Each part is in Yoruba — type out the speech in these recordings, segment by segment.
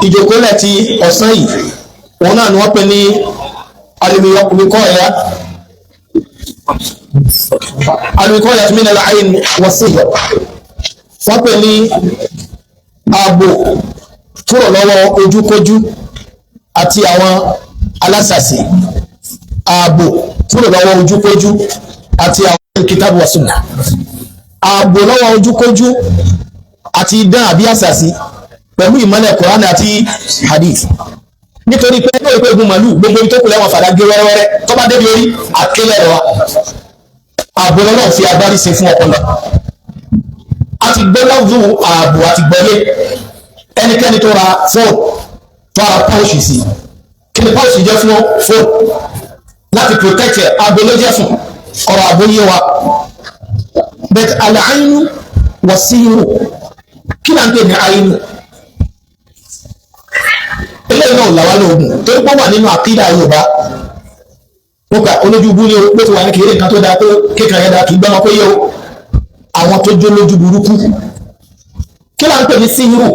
Ìjókòólẹ̀ ti ọ̀sán yìí, òun náà ni wọ́n pè ní al-wiqaya al-wiqaya min al-ayn was-sihr. Wọ́n pè ní ààbò kúrò lọ́wọ́ ojúkójú àti àwọn alásàsì, ààbò kúrò lọ́wọ́ ojúkójú àti àwọn kitabu wa sunnah, ààbò lọ́wọ́ ojúkójú àti idán àbí àsàsì pẹ̀lú ìmọ́lẹ̀ Kùránì àti hadith. Nítorí pé lórí pé egun màlúù gbogbo ibi tó kù lẹ́wọ̀n fàdá gé wẹ́rẹ́wẹ́rẹ́, tó bá débi orí àkélẹ̀ wa, ààbò lọ́wọ́ fi agbárí ṣe fún ọpọlọ. A ti gbé lọ́dún ààbò àti gbọ́lé. Ẹnikẹ́ni tó ra fóònù, tó ra pọ́ọ̀ṣì sí, kí ni pọ́ọ̀ṣì jẹ́ fún fóònù? Láti protect ẹ̀. Ààbò ló jẹ́ fún ọ̀rọ̀ ààbò yé wa. But al-aynu was-sihru, kí là ń pè ní aynu? Eléyìí náà làwa lóògùn, torí pé ó wà nínú àkídà Yorùbá. Ó kà olójú bú ní o, bó ti wà ní kéré nǹkan tó dáa tó kékan yẹn dáa, kì í gbọ́n pé yé o, àwọn tó jó lójú burúkú. Kí là ń pè ní síhírù?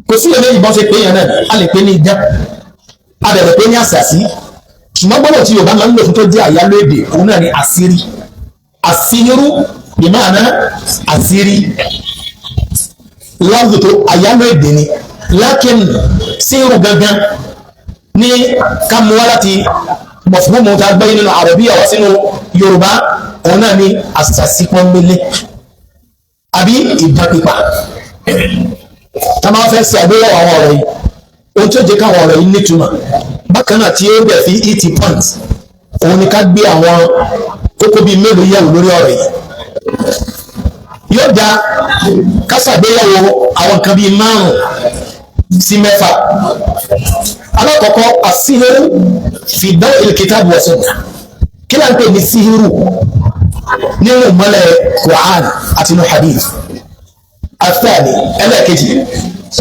Kò sí èlé ìbọn ṣe pé yẹn náà, a lè pè ní idán, a dẹ̀ lè pè ní àṣàsí, ṣùgbọ́n gbọ́dọ̀ tí Yorùbá máa ń lò fún tó jẹ́ àyálò èdè, òun náà ni àṣírí. Àṣírú bìmáàná àṣírí, láwùjọ tó àyálò èdè ni. Lákìn síhírù gangan ní kámúwá láti mọ̀fúnmù tá a gbé nínú àrọ̀bíyà wá sínú Yorùbá, òun náà ni àṣàsí pọ́nbélé àbí ìdán pípa. Tá a máa fẹ́ ṣe àgbéyẹ̀wò àwọn ọ̀rọ̀ yìí, ohun tí ó jẹ́ káwọn ọ̀rọ̀ yìí nítumọ̀ bákan náà tí ó bẹ̀ fi et point, òun ni ká gbé àwọn kókó bíi mélòó yẹ̀wò lórí ọ̀rọ̀ yìí. Yóò dá ká ṣàgbéyẹ̀wò àwọn nǹkan bíi márùn-ún sí mẹ́fà. Alákọ̀ọ́kọ́, àsíhírù fi daw'il kitab wa sunnah. Kí là ń pè ní síhírù nínú ìmọ́lẹ̀ Quran àti inú hadith? Athani, ẹlẹ́ẹ̀kejì,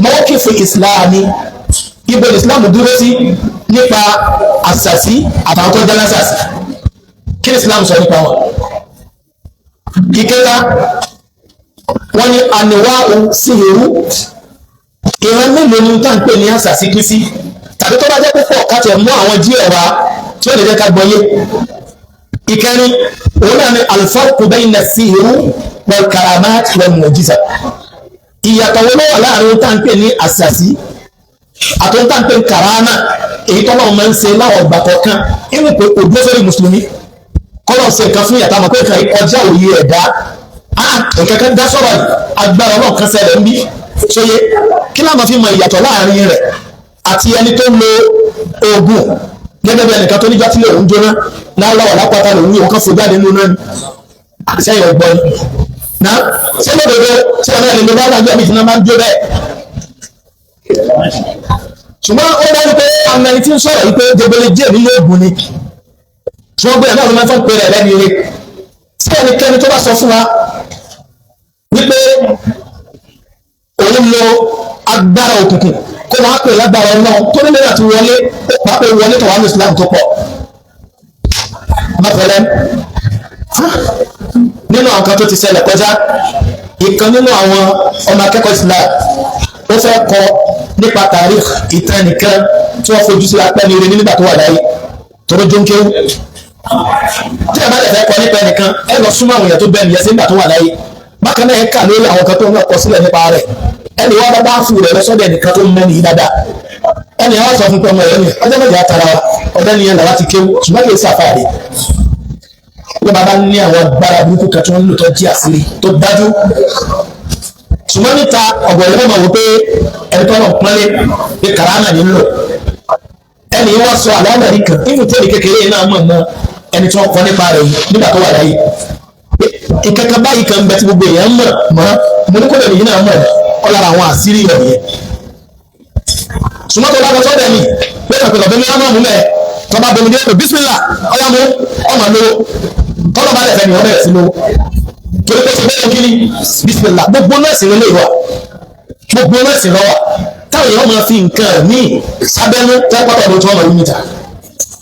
mawqifu ìsìláàmì, ibo islam dúró sí nípa àṣàsí àtàwọn tó jẹ́ lásàsí? Kí ni islam sọ nípa wọn? Ìkẹta, wọ́n ní àníwáhù síhìrú, ìran mélòó ni tá à ń pè ní àṣàsí pín sí, tàbí tó bá jẹ́ púpọ̀, ká tiẹ̀ mú àwọn díẹ̀ wá tí ó lè jẹ́ ká gbọ́yé. Ìkẹrin, òun náà ni alfarqu bayna síhìrú wal karamat wal mu'jiza. Ìyàtọ̀ wo ló wà láàrin tá à ń pè ní àṣàsí àtúntà ń pè ní karama, èyí tọ́lọ́ máa ń ṣe láwọn ọgbà kọ̀ọ̀kan inú pé kò dúró sórí mùsùlùmí kọ́lọ̀ ṣe nǹkan fún ìyàtọ̀ àmọ́ pé nǹkan kọjá òye ẹ̀dá, nǹkan kan dá sọ̀rọ̀ yìí, agbára náà kan ṣẹlẹ̀ ń bí sóye. Kí láwọn fi mọ ìyàtọ̀ láàrin rẹ̀ àti ẹni tó lo oògùn, gẹ́gẹ́ bí ẹnìkan tó níjọ́ tí lòun jóná láwọ̀ lápáta lòun yóò kàn fò jáde nínú náà ni sẹ́yìn ọgbọ́n ni na ṣé lódodo tí wọn náà lè lo bá wà ní ẹ̀mí tí wọ́n máa ń jó bẹ́ẹ̀? Ṣùgbọ́n ó dájú pé àwọn ẹni tí ń sọ̀rọ̀ yìí pé jẹgbẹ́lẹ́ díẹ̀ nínú oògùn ni tí wọ́n gbé ẹ̀ náà ló máa ń fọ́n pé rẹ̀ lẹ́nu ire. Tí ẹnikẹ́ni tó bá sọ fún wa wípé òun lo agbára òkùnkùn, kó máa pè lágbára ọlọ́run tó nílé àti wọlé, ó pàápàá wọlé tó wà ní Islam tó pọ̀ mọ́tẹ́lẹ́ nínú àwọn kan tó ti ṣẹlẹ̀ kọjá. Ìkan nínú àwọn ọmọ akẹ́kọ̀ọ́ Islam, ó fẹ́ kọ nípa tarikh, ìtàn nìkan tí wọ́n fojú sí apẹ́ ní ire nígbà tó wà láyé, tóró jóńkéwú. Tí ẹ bá lè fẹ́ kọ nípa ẹnìkan, ẹ lọ súnmọ́ àwọn èèyàn tó bẹ́ẹ̀ nìyẹn sí nígbà tó wà láyé. Bákan náà, ẹ kà lórí àwọn kan tó ń kọ sílẹ̀ nípa rẹ̀. Ẹnì wá bá bá fún rẹ̀ lọ́sọ́dọ̀ ẹnìkan tó ń mẹ́ni yìí dáadáa. Ẹnì wá sọ fún pé ọmọ ẹ̀rọ ni ọjọ́ mẹ́jọ àtàrà wa ọ̀dẹ́ nìyẹn làwa ti kéwú, ṣùgbọ́n kì í sàfàdé ló bá bá ní àwọn agbára burúkú kan tí wọ́n ń lò tó jí àṣírí tó dájú. Ṣùgbọ́n níta, ọ̀gbọ̀n yẹn mọ̀ wípé ẹni tó lọ pọ́nlé pé karama ní lò. Ẹni wọ́n sọ àlámọ̀rí kan nínú tẹ́lẹ̀ kékeré náà mọ̀ mọ́ ẹni tí wọ́n kọ́ nípa rẹ̀ yìí nígbà tó wà láyé. Ìkẹ́kẹ́ báyìí kan bẹ tí gbogbo èèyàn mọ̀ mọ́, mo ní kó lè nìyí náà mọ̀ ọ́ lára àwọn àṣírí rẹ̀ yẹn. Ṣùgbọ́n tó bá lọ sọ́dọ̀ ẹni pé kàpẹ́ lọ́bẹ̀ mi á mú mẹ́ tó bá bomi dé pé bísímìlà ọ̀yà mú ọmọ lówó, tọ́lọ́ bá lẹ̀ fẹ́ ni wọ́n bẹ̀rẹ̀ sí lówó, torí pé ṣe bẹ́ẹ̀ kí ni bísímìlà. Gbogbo náà sì lélẹ̀ wà, gbogbo náà sì lọ́wọ́ táwọn èèyàn máa fi nǹkan míì sábẹ́nú tẹ́pọ́tọ̀ ló tí wọ́n máa wí níta.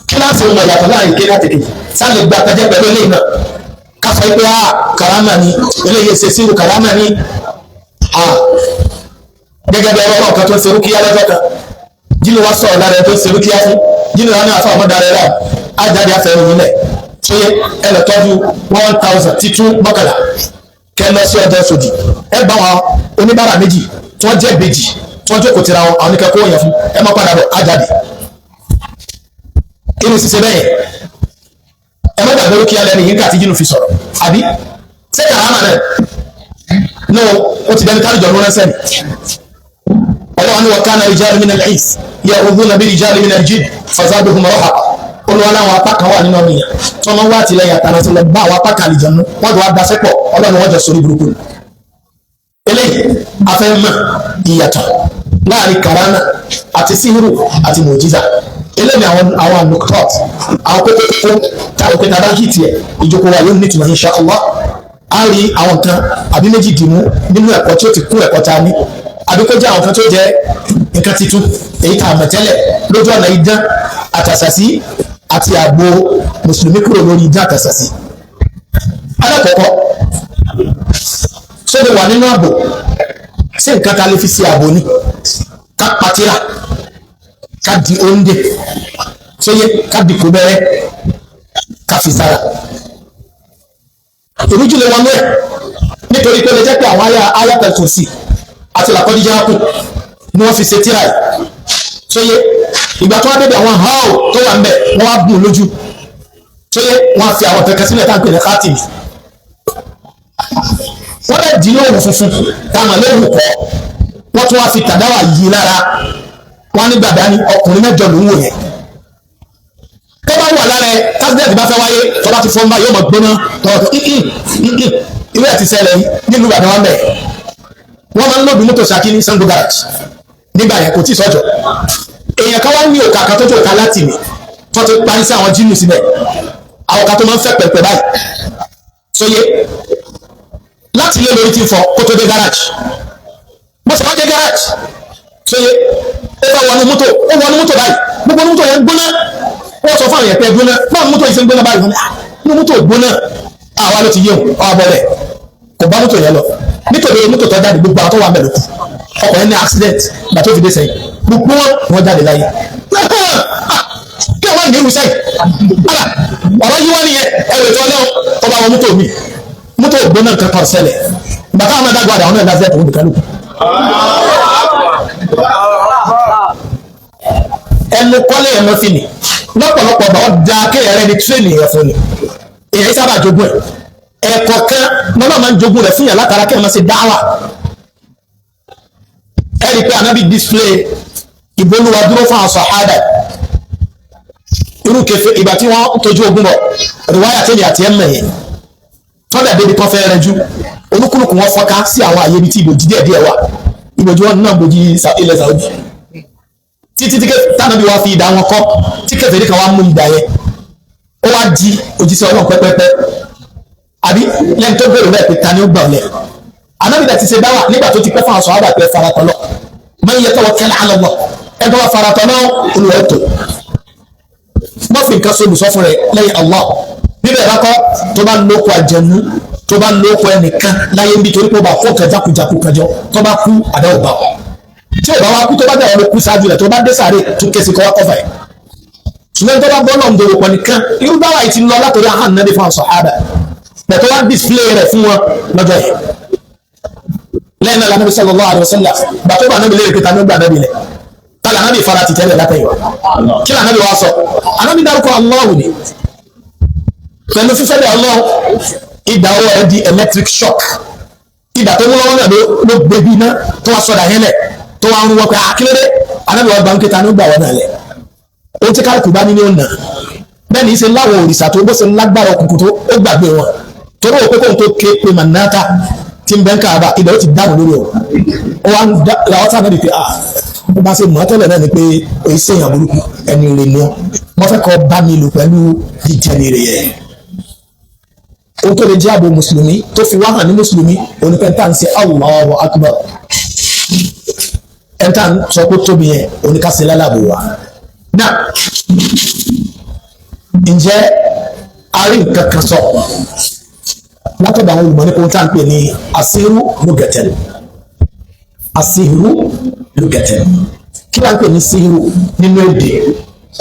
Kíláàsì ọmọ ìyàtọ̀ láàrin kéde àti kejì sáà gba àtàjẹ́ pẹ̀lú eléyìí náà, ká sọ pé a karama ni eléyìí ṣe sírù karama ni a. Gẹ́gẹ́ bí ọlọ́run kan tó ń ṣe rúkìá lọ́jọ́ kan, jínú wa sọ̀rọ̀ lára ẹ tó ń ṣe rúkìá fún jínú wa ní àfa ọmọdé rẹ̀ rà ájáde afẹ́rù nílẹ̀ ṣé ẹ lọ tọ́jú 1000 títún mọ́kànlá kẹ lọ sí ọjọ́ sòdì, ẹ bá wọn oníbàárà méjì tí wọ́n jẹ́ ìbejì tí wọ́n jókòó tira wọn, àwọn oníkẹ́kọ̀ọ́ yẹn fún ẹ má padà bọ̀ ájáde. Irú ṣiṣẹ́ bẹ́ẹ̀ ẹ má gbàgbé rúkìá lẹ́nu yìí nígbà tí jínú fi sọ̀rọ̀ àbí ṣé kàrámà náà no ó ti dẹni káàdì jọ̀ọ́ ránṣẹ́ ni. Ọlọ́run ní wa kana rijalun minal ins ya'udhuna bi rijalin minal jinn fazaduhum rahaqa. Olúwa láwọn apá kan wà nínú ọmọnìyàn tí wọ́n máa ń wá àtìlẹ́yìn àtàrà sílẹ̀ bá àwọn apá kan àlìjẹ̀nu, wọ́n jọ wá daṣẹ́ pọ̀, ọlọ́run wọ́n jọ sórí burúkú ni. Eléyìí afẹ́ mọ̀ ìyàtọ̀ láàrin karama àti síhìrù àti mùjíza. Eléyìí àwọn anukot, àwọn kókó kókó táwọn pé tàbá hìtì ẹ̀ ìjókòó wa yóò nítumọ̀ insha Allah. A rí àwọn nǹkan àbí méjì dìmú nínú ẹ̀kọ́ tí ó ti kún ẹ̀kọ́ tá a ní, àbí kó jẹ́ àwọn kan tó jẹ́ nǹkan titun èyí tá a mọ̀ tẹ́lẹ̀ lójú ọ̀nà idán àtàsàsí àti ààbò mùsùlùmí kúrò lórí idán àtàsàsí. Alákọ̀ọ́kọ́, ṣé lè wà nínú ààbò? Ṣé nǹkan ta lè fi ṣe ààbò ni? Ká patira, ká di oúnjẹ, ṣé yẹ ká di kó bẹ́rẹ́, ká fi sára. Ìrújú lè wọnú ẹ̀ nítorí pé lè jẹ́ pé àwọn àyà pẹ̀lú sí àti làkọ́díjà kù ni wọ́n fi ṣe tíra yìí. Sóyè ìgbà tó wá débi àwọn hall tó wà ń bẹ̀, wọ́n wá gùn lójú. Sóyè wọ́n á fi àwọn kẹ̀kẹ́ sílẹ̀ táǹpẹ̀ ní kátìmì, wọ́n lè dín lóhùn funfun táwọn lóhùn kọ́, wọ́n tún wá fi tàdáwà yí lára. Wọ́n ní gbàdá ní ọkùnrin mẹ́jọ ló ń wò yẹn tó bá wà lára ẹ. Tásídẹ̀ẹ̀tì bá fẹ́ wáyé, tó bá ti fọ́n bá yóò mọ̀ gbóná tọ́wọ́ ìwé àti ṣẹlẹ̀ nílùú Ìbàdàn wọn bẹ̀. Wọ́n máa ń lòdù mọ́tò Ṣakí ní Sango garage nígbà yẹn, kò tí ì sọ́jọ́. Èèyàn kan wá ní òkà kan tó tó òkà láti mi tó ti parí sí àwọn jíìmù síbẹ̀, àwọn kan tó máa ń fẹ́ pẹ̀pẹ̀ báyìí. Sóye láti ilé lórí ti ń fọ kó tó dé garage, bó ṣe wá dé garage, sóye ó fẹ́ wọnú mọ́tò, ó wọnú mọ́tò báyìí, gbogbo mọ́tò yẹn gbóná. Wọ́n sọ fún àwọn yẹn pé gbóná, báwo mọ́tò yìí ṣe ń gbóná báyìí? Wọ́n ní mọ́tò gbóná, àwa ló ti yé o. Ọ̀ abọ́lẹ̀ kò bá mọ́tò yẹn lọ nítorí mọ́tò tó jáde, gbogbo àwọn tó wà mẹ́lòó kù. Ọkọ̀ yẹn ní accident gbà tó fi dé sẹ́yìn, gbogbo wọn jáde láyé. Kí wọ́n ní irú sẹ́yìn ọ̀rọ̀ yìí wọ́n nìyẹn ẹ̀rọ ètò ọlọ́run tó bá wọ mọ́tò mi, mọ́tò gbóná nǹkan kan ṣẹlẹ̀ gbà táwọn máa dágbà àwọn náà láti ẹ̀kọ́ nìkan lókun. Ẹnu kọ́lé ẹ̀ lọ́fìn ni lọ́pọ̀lọpọ̀ bá ọ da kéèyàn rẹ ní tírèènì yẹn fún ni, èyàn sábà jogún ẹ̀ ẹ̀kọ́ kan lọ́nà máa ń jogún rẹ̀ fún yàn látara kéèyàn máa ṣe dáwà. Ẹ rí i pé anábì display ìbolúwa dúró fún àwọn sàhádà irú kefe ìgbà tí wọ́n tójú ogun bọ̀, rìwáyà tẹ́lẹ̀ àti ẹ̀mẹ̀ yẹn tọ́lẹ̀ débi kan fẹ́ rẹjú, olúkúlùkù wọn fọ́nká sí àwọn àyè ibi tí ìbòjì díẹ̀ díẹ̀ wà, ìbòjì wọn náà bòjì ilẹ̀ Saudi títí tí tánàbí wa fi ìdá wọn kọ́, tí kèfèrí kan wá mú ìdá yẹn, ó wá di òjíṣẹ́ Ọlọ́run pẹ́pẹ́pẹ́ àbí lẹ́ni tó bẹ̀rù bẹ́ẹ̀ pé ta ni ó gbà ọ́ lẹ̀. Anábìdà ti ṣe dáwà nígbà tó ti pẹ́ fún àwọn sọ̀rọ̀ àgbà faratọ̀ lọ, man yatawakkal ala Allah, ẹgbẹ́ wa faratọ̀ náà olùwẹ̀ tó wọ́n fi nǹkan solùsọ fún rẹ̀ lẹ́yìn Allah. Bíbẹ̀ bá kọ́ tó bá lóko àjẹnú, tó bá lóko ẹnìkan láyé ń bí, torí pé ó bá kó nǹkan jákujàku kan jọ, tó bá kú àdáwò bá ọ, tí ò bá wá kú, tó bá dà ọ́ ló kú ṣáájú rẹ̀, tó bá dé sáré tó ké sí kọ́ wá kọ́fà ẹ̀. Ṣùgbọ́n tó bá bọ́ náà ń dòwò pọ̀ nìkan, irú báwa yìí ti lọ látòrí ahọ́n nàbí fún àwọn sàhábà pẹ̀tọ́ wá display rẹ̀ fún wọn lọ́jọ́ yìí. Lẹ́yìn náà lànàbí sallallahu alaihi wasallam gbàtọ́ bá nàbí lérè pé ta ló gbà nàbí lẹ̀, ta lànàbí fara ti tẹ́lẹ̀ látẹ̀yìn, kí lànàbí wá sọ? Ànàbí dárúkọ Allahu ni pẹ̀lú fífẹ́ bẹ́ẹ̀ Allah, ìdá ọwọ́ rẹ̀ di electric shock, ìdá tó mú lọ́wọ́ náà ló gbé bí iná tó wá sọ̀dà yẹn lẹ̀ tó wá ń rú wọn pé àkílódé. Ànàbí wá gbàǹkì ta ló gbà wọn náà lẹ̀, ó ti kálukú bá nínú ọ̀nà bẹ́ẹ̀ ni í ṣe láwọn òrìṣà tó bó ṣe lágbára òkùnkùn tó ó gbàgbé wọn torí òpé kóhun tó ké pé mànáta tí ń bẹ́ ń káàbà ibẹ̀ ó ti dáhùn lórí o. Ó wá ń dá làwọn sábà ní pé ah bó bá ṣe mọ̀ tẹ́lẹ̀ náà ni pé èyí ṣèyàn burúkú ẹni rè ni ọ́, wọ́n fẹ́ kọ́ bá mi lò pẹ̀lú jíjẹni rè yẹn. Ohun tó lè jẹ́ ààbò mùsùlùmí tó fi wá hàn ní mùsùlùmí onípẹ́ntà ń ṣe Allahu Akbar, ẹ̀ńtà ń sọ pé tóbi yẹn oníkàsí lálàbò wa. Náà ǹjẹ́ a rí nǹkan kan sọ látọ̀dọ̀ àwọn olùmọ̀ nípa ohun tá à ń pè ní asiru lugatan? Asihiru lugatan, kí la ń pè ní sihiru nínú èdè?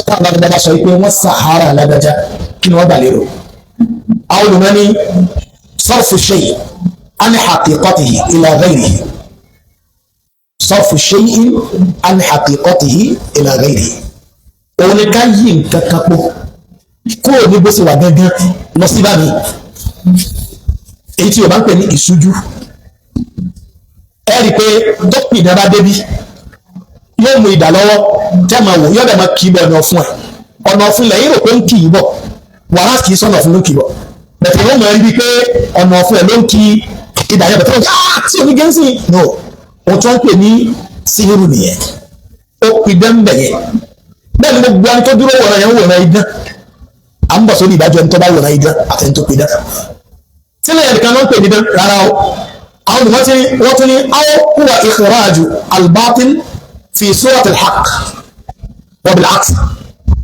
Táwọn alágbádá bá sọ pé wọ́n sahara alágbájá, kí ni wọ́n gbà lérò? Àwọn olùmọ̀ ní sarfu shay an haqiqatihi ila ghayrihi, sarfu shay'in an haqiqatihi ila ghayrihi, òun ni ká yí nǹkan kan pọ̀ kúrò ní bó ṣe wà gángan lọ sí bámi, èyí tí o bá ń pè ní ìṣújú. Ẹ rí i pé dókítà ìdá bá débi, yóò mú ìdá lọ́wọ́ tẹ́ máa wò, yóò dẹ̀ máa kì í bọ̀ ọ̀nà ọ̀fun ẹ̀. Ọ̀nà ọ̀fun lẹ́yìn rò pé ń kì í bọ̀, wàrà kì í sọ̀nà ọ̀fun ló ń kì í bọ̀, bẹ̀tẹ̀ yóò mọ̀ ẹ́ rí i pé ọ̀nà ọ̀fun ẹ̀ ló ń kì ìdá yẹn, bẹ̀tẹ̀ wọ́n tí omi gẹ́nsì no. Òun tí wọ́n ń pè ní síhìrù nìyẹn, ó pin dẹ́ńbẹ̀ yẹn. Bẹ́ẹ̀ ni gbogbo ẹni tó dúró wòran yẹn ń wòran idán. À ń bọ̀ sórí ìdájọ́ ẹni tó bá wòran idán àti ẹni tó pidán. Sílẹ̀ yẹn nìkan ló ń pè ní dán? Rárá o. Àwọn olùmọ̀ tí wọ́n tún ní aw huwa ikhraju al-batil fi surati al-haqq wa bil-aks,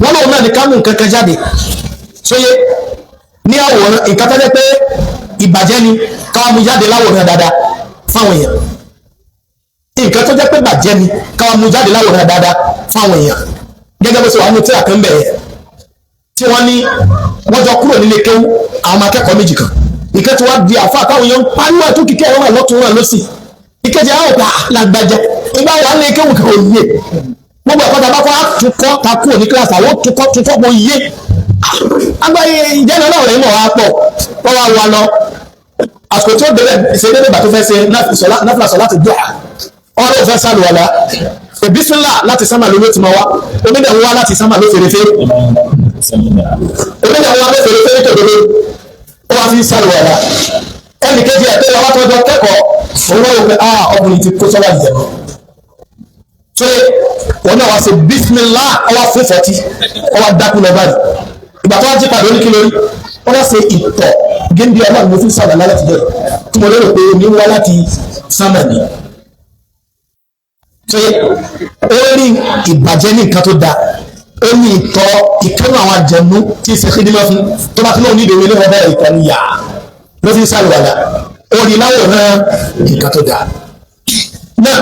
wọ́n lóun náà ní ká mú nǹkan kan jáde sóyè ní àwòrán nǹkan tó jẹ́ pé ìbàjẹ́ ni, ká mú jáde láwòrán dáadáa fáwọn èèyàn. Nǹkan tó jẹ́ pé bàjẹ́ ni, ká mú jáde láwòrán dáadáa fáwọn èèyàn, gẹ́gẹ́ bó ṣe wà nínú tíra kan bẹ̀rẹ̀ tí wọ́n ní wọ́n jọ kúrò nílé kéwú, àwọn ọmọ akẹ́kọ̀ọ́ méjì kan. Ìkẹ́ tí wọ́n di àfa àtàwọn èèyàn ń pariwo ẹ̀tún kíkẹ́ ẹ̀rọ lọ́tún rẹ̀ lọ́sì. Ìkejì àwọn òpè làgbàjẹ́ ìgbà wà nílé kéwú kan òye gbogbo ẹ̀kọ́ tàbá kọ́ àtúnkọ́ ta kúrò ní kíláàsì, àwọn túnkọ́ túnkọ́ mọ iye agbáyé ìjẹ́nà náà rẹ̀ mọ̀ wá pọ̀. Wọ́n wá wá lọ àsìkò tí ó bẹ̀rẹ̀ ṣe dédé ìgbà tó fẹ́ ṣe náfìlà sọ láti dùn ọ̀rọ̀ òfẹ́ sálùwàlá ìbísúnlá láti sánmà ló ti máa wá, onídẹ̀ ń wá láti sánmà ló fèrèfèrè, onídẹ̀ ń wá ló fèrèfèrè tòdodo, ó wá fi ń sálùwàlá. Ẹnì kejì ẹ̀ tó wá tọ́jọ́ kẹ́kọ̀ọ́ òun wá wò pé ah, ọkùnrin ti kó sọ́wọ́ ìjẹ̀mọ́ ṣé òun náà wá ṣe bísímìlá, ó wá fún fọ́tí, ó wá dákú lọ báyìí. Ìgbà tó wá jí padà, ó ní kí lórí ó wá ṣe ìtọ̀ géńdé ọlọ́run mo fi ń sàlọ̀ lálẹ́ tìjọ́ tí mo lérò pé omi wá láti sánmà ni. Ṣé ó rí ìbàjẹ́ ní nǹkan tó dáa? Ó ní ìtọ̀ ìkẹ́nu àwọn àjẹnú tí ń ṣe kíndìmọ́ fún tó bá tún lóun ní ìdòwò ilé wọn bẹ̀rẹ̀ ìtọ̀ ni yà ló fi ń sàlùwàlà, ó rí láwòrán nǹkan tó dáa náà.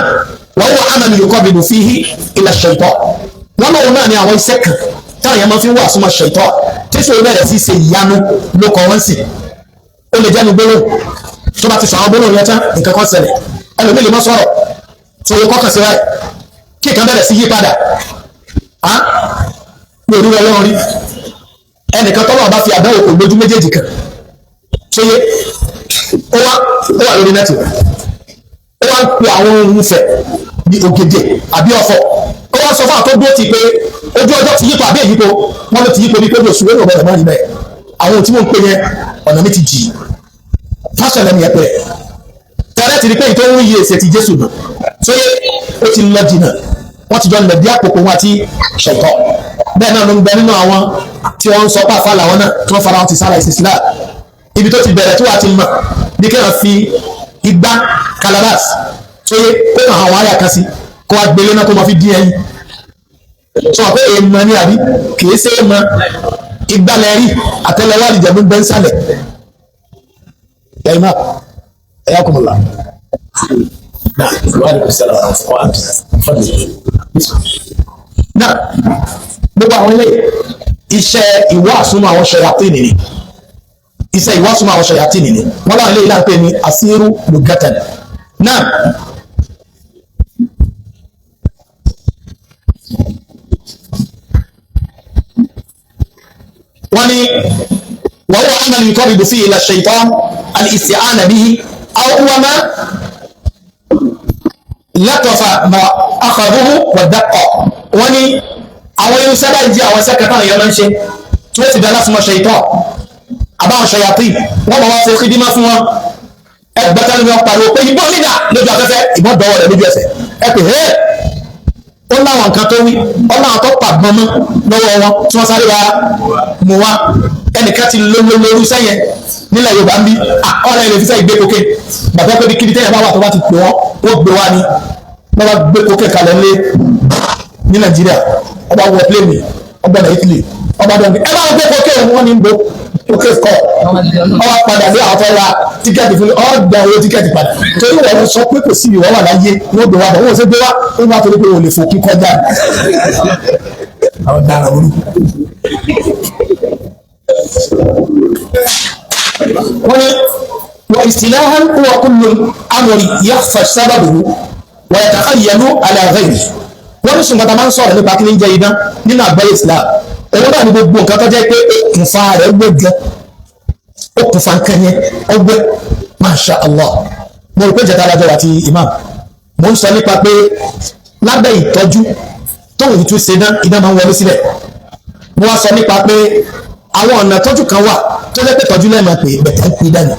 Wọ́n wọ amẹ́nu yòókọ́ bí mo fi hí ilẹ̀ ṣètọ́. Wọ́n lóun náà ní àwọn iṣẹ́ kan táwọn yẹn máa fi ń wà súnmọ́ ṣètọ́ tí sòrò bẹ̀rẹ̀ sí ṣe ìyanu ló kọ́ wọ́n sì. Ó lè jẹ́nu gbólóhùn tó bá ti sọ àwọn gbólóhùn yẹn tán, nǹkan kan ṣẹlẹ̀. Ẹlòmíì lè má sọ̀rọ̀ tó yẹ kọ́kàn sí báyìí kí nǹkan bẹ̀rẹ̀ sí yí padà. Á ní orí ọlọ́run rí ẹnìkan tọ́lọ́ bá fi àbẹ̀wò kò lójú méjèèjì kan ṣóyé, ó wá ó wà lórí nẹ́ẹ̀tì, ó wá ń pe àwọn ohun fẹ̀ ní ògèdè àbí ọ̀fọ̀. Ó wá sọ fún àwọn tó dúró ti pé ojú ọjọ́ ti yípo àbí èyípo, wọ́n ló ti yípo ní pé oṣù wẹ́rẹ́ ọ̀bẹ̀rẹ̀ mọ́ níbẹ̀. Àwọn ohun tí mò ń pè yẹn, ọ̀nà mi ti jì fásitì lẹ́nu yẹn pé tẹ́lẹ̀ ti rí pé ìtò ń yí èsì ti Jésù nù sóyè, ó ti lọ jìnnà, wọ́n ti jọ lẹ̀ bí àpòpọ̀ wọn àti ṣẹ̀tọ́. Bẹ́ẹ̀ náà ló ń bẹ nínú àwọn tí wọ́n ń sọ pàfà làwọn náà tí wọ́n fara wọn ti sára ìsìn sílá. Ibi tó ti bẹ̀rẹ̀ tí wàá ti mọ̀ bí kéèyàn fi igbá calabash sóyè, kó kàn àwọn àyà kan sí, kó wá gbélé náà, kó máa fi dín ẹyin sọ pé èèmọ̀ ni àbí kìí ṣe é mọ ìgbàlẹ̀ rí àtẹlẹwà àdìjẹ̀mú bẹ́ ń sàlẹ̀. Ẹ̀yin máa ẹ̀yà kò mọ̀ là. Náà gbogbo àwọn ilé iṣẹ́ ìwọ́ àsúnmọ́ àwọn ṣẹ̀yàtìnì ni, iṣẹ́ ìwọ́ àsúnmọ́ àwọn ṣẹ̀yàtìnì ni wọ́n láwọn ilé ìlànà pé ní asiru lugatan náà. Wọ́n ní wọ́n wọ́n amal yuqarribu fihi ila shaytan al-isti'ana bihi aw huwa ma latafa ma akhadhuhu wa daqqa. Wọ́n ní àwọn irúṣẹ́ báyìí jẹ́ àwọn iṣẹ́ kan táwọn èèyàn máa ń ṣe tí wọ́n ti dá láti mọ ṣèyítọ́ àbáwọn ṣayatin, wọ́n máa wá ṣe kídímá fún wọn. Ẹgbẹ́ta ni wọ́n pariwo pé ìbọn nígbà lójú afẹ́fẹ́, ìbọn dọwọ́ rẹ̀ lójú ẹsẹ̀. Ẹ pè é, ó láwọn nǹkan tó wí, ó láwọn tó pàgbọ́n mọ́ lọ́wọ́ wọn tí wọ́n sáré wa mú wa. Ẹnìkan ti lóru sẹ́yìn nílẹ̀ Yorùbá ń bí ọ̀rẹ́ ilé fífẹ́ ìgbé kókè bàbá pé kíbi tẹ́yẹ̀ bá wà tó bá ti pè wọ́n, ó gbé wá ni. Wọ́n bá gbé kókè kalẹ̀ lé ní Nàìjíríà, ọba wọ pléènì, ọgbà náà Italy, ọba dọ̀ ẹ bá gbé kókè, wọn ní bo kókè kọ. Ọwọ́ padà ní àwọn fẹ́ ra tíkẹ́ẹ̀tì fún mi, ọ́ gba owó tíkẹ́ẹ̀tì padà, torí wọ́n sọ pé kò sí ìwọ́ wà láyé, wọ́n gbé wa bọ̀, wọ́n ṣe gbé wa ó wá torí pé wọ́n lè fòkun kọjá. Àwọn dára burúkú. Wọ́n ní wọ́n istilahan huwa kullu amri yakhfa sababuhu wa yatakhayyalu ala ghayrihi. Wọ́n ní ṣùgbọ́n tá a máa ń sọ̀rọ̀ nípa kí ní jẹ́ idán nínú àgbáyé Islam, òun náà ní gbogbo nǹkan tó jẹ́ pé okùnfà rẹ̀ gbé gan, okùnfà nǹkan yẹn ó gbé. Masha Allah, mo rò pé jẹta alájọ àti imam mo ń sọ nípa pé lábẹ́ ìtọ́jú tóun tún ṣe dán, idán máa ń wọlé síbẹ̀. Mo wá sọ nípa pé àwọn ọ̀nà tọ́jú kan wà tó jẹ́ pé tọ́jú lẹ́ẹ̀mọ́ pé bẹ̀tẹ̀ ń pin dání.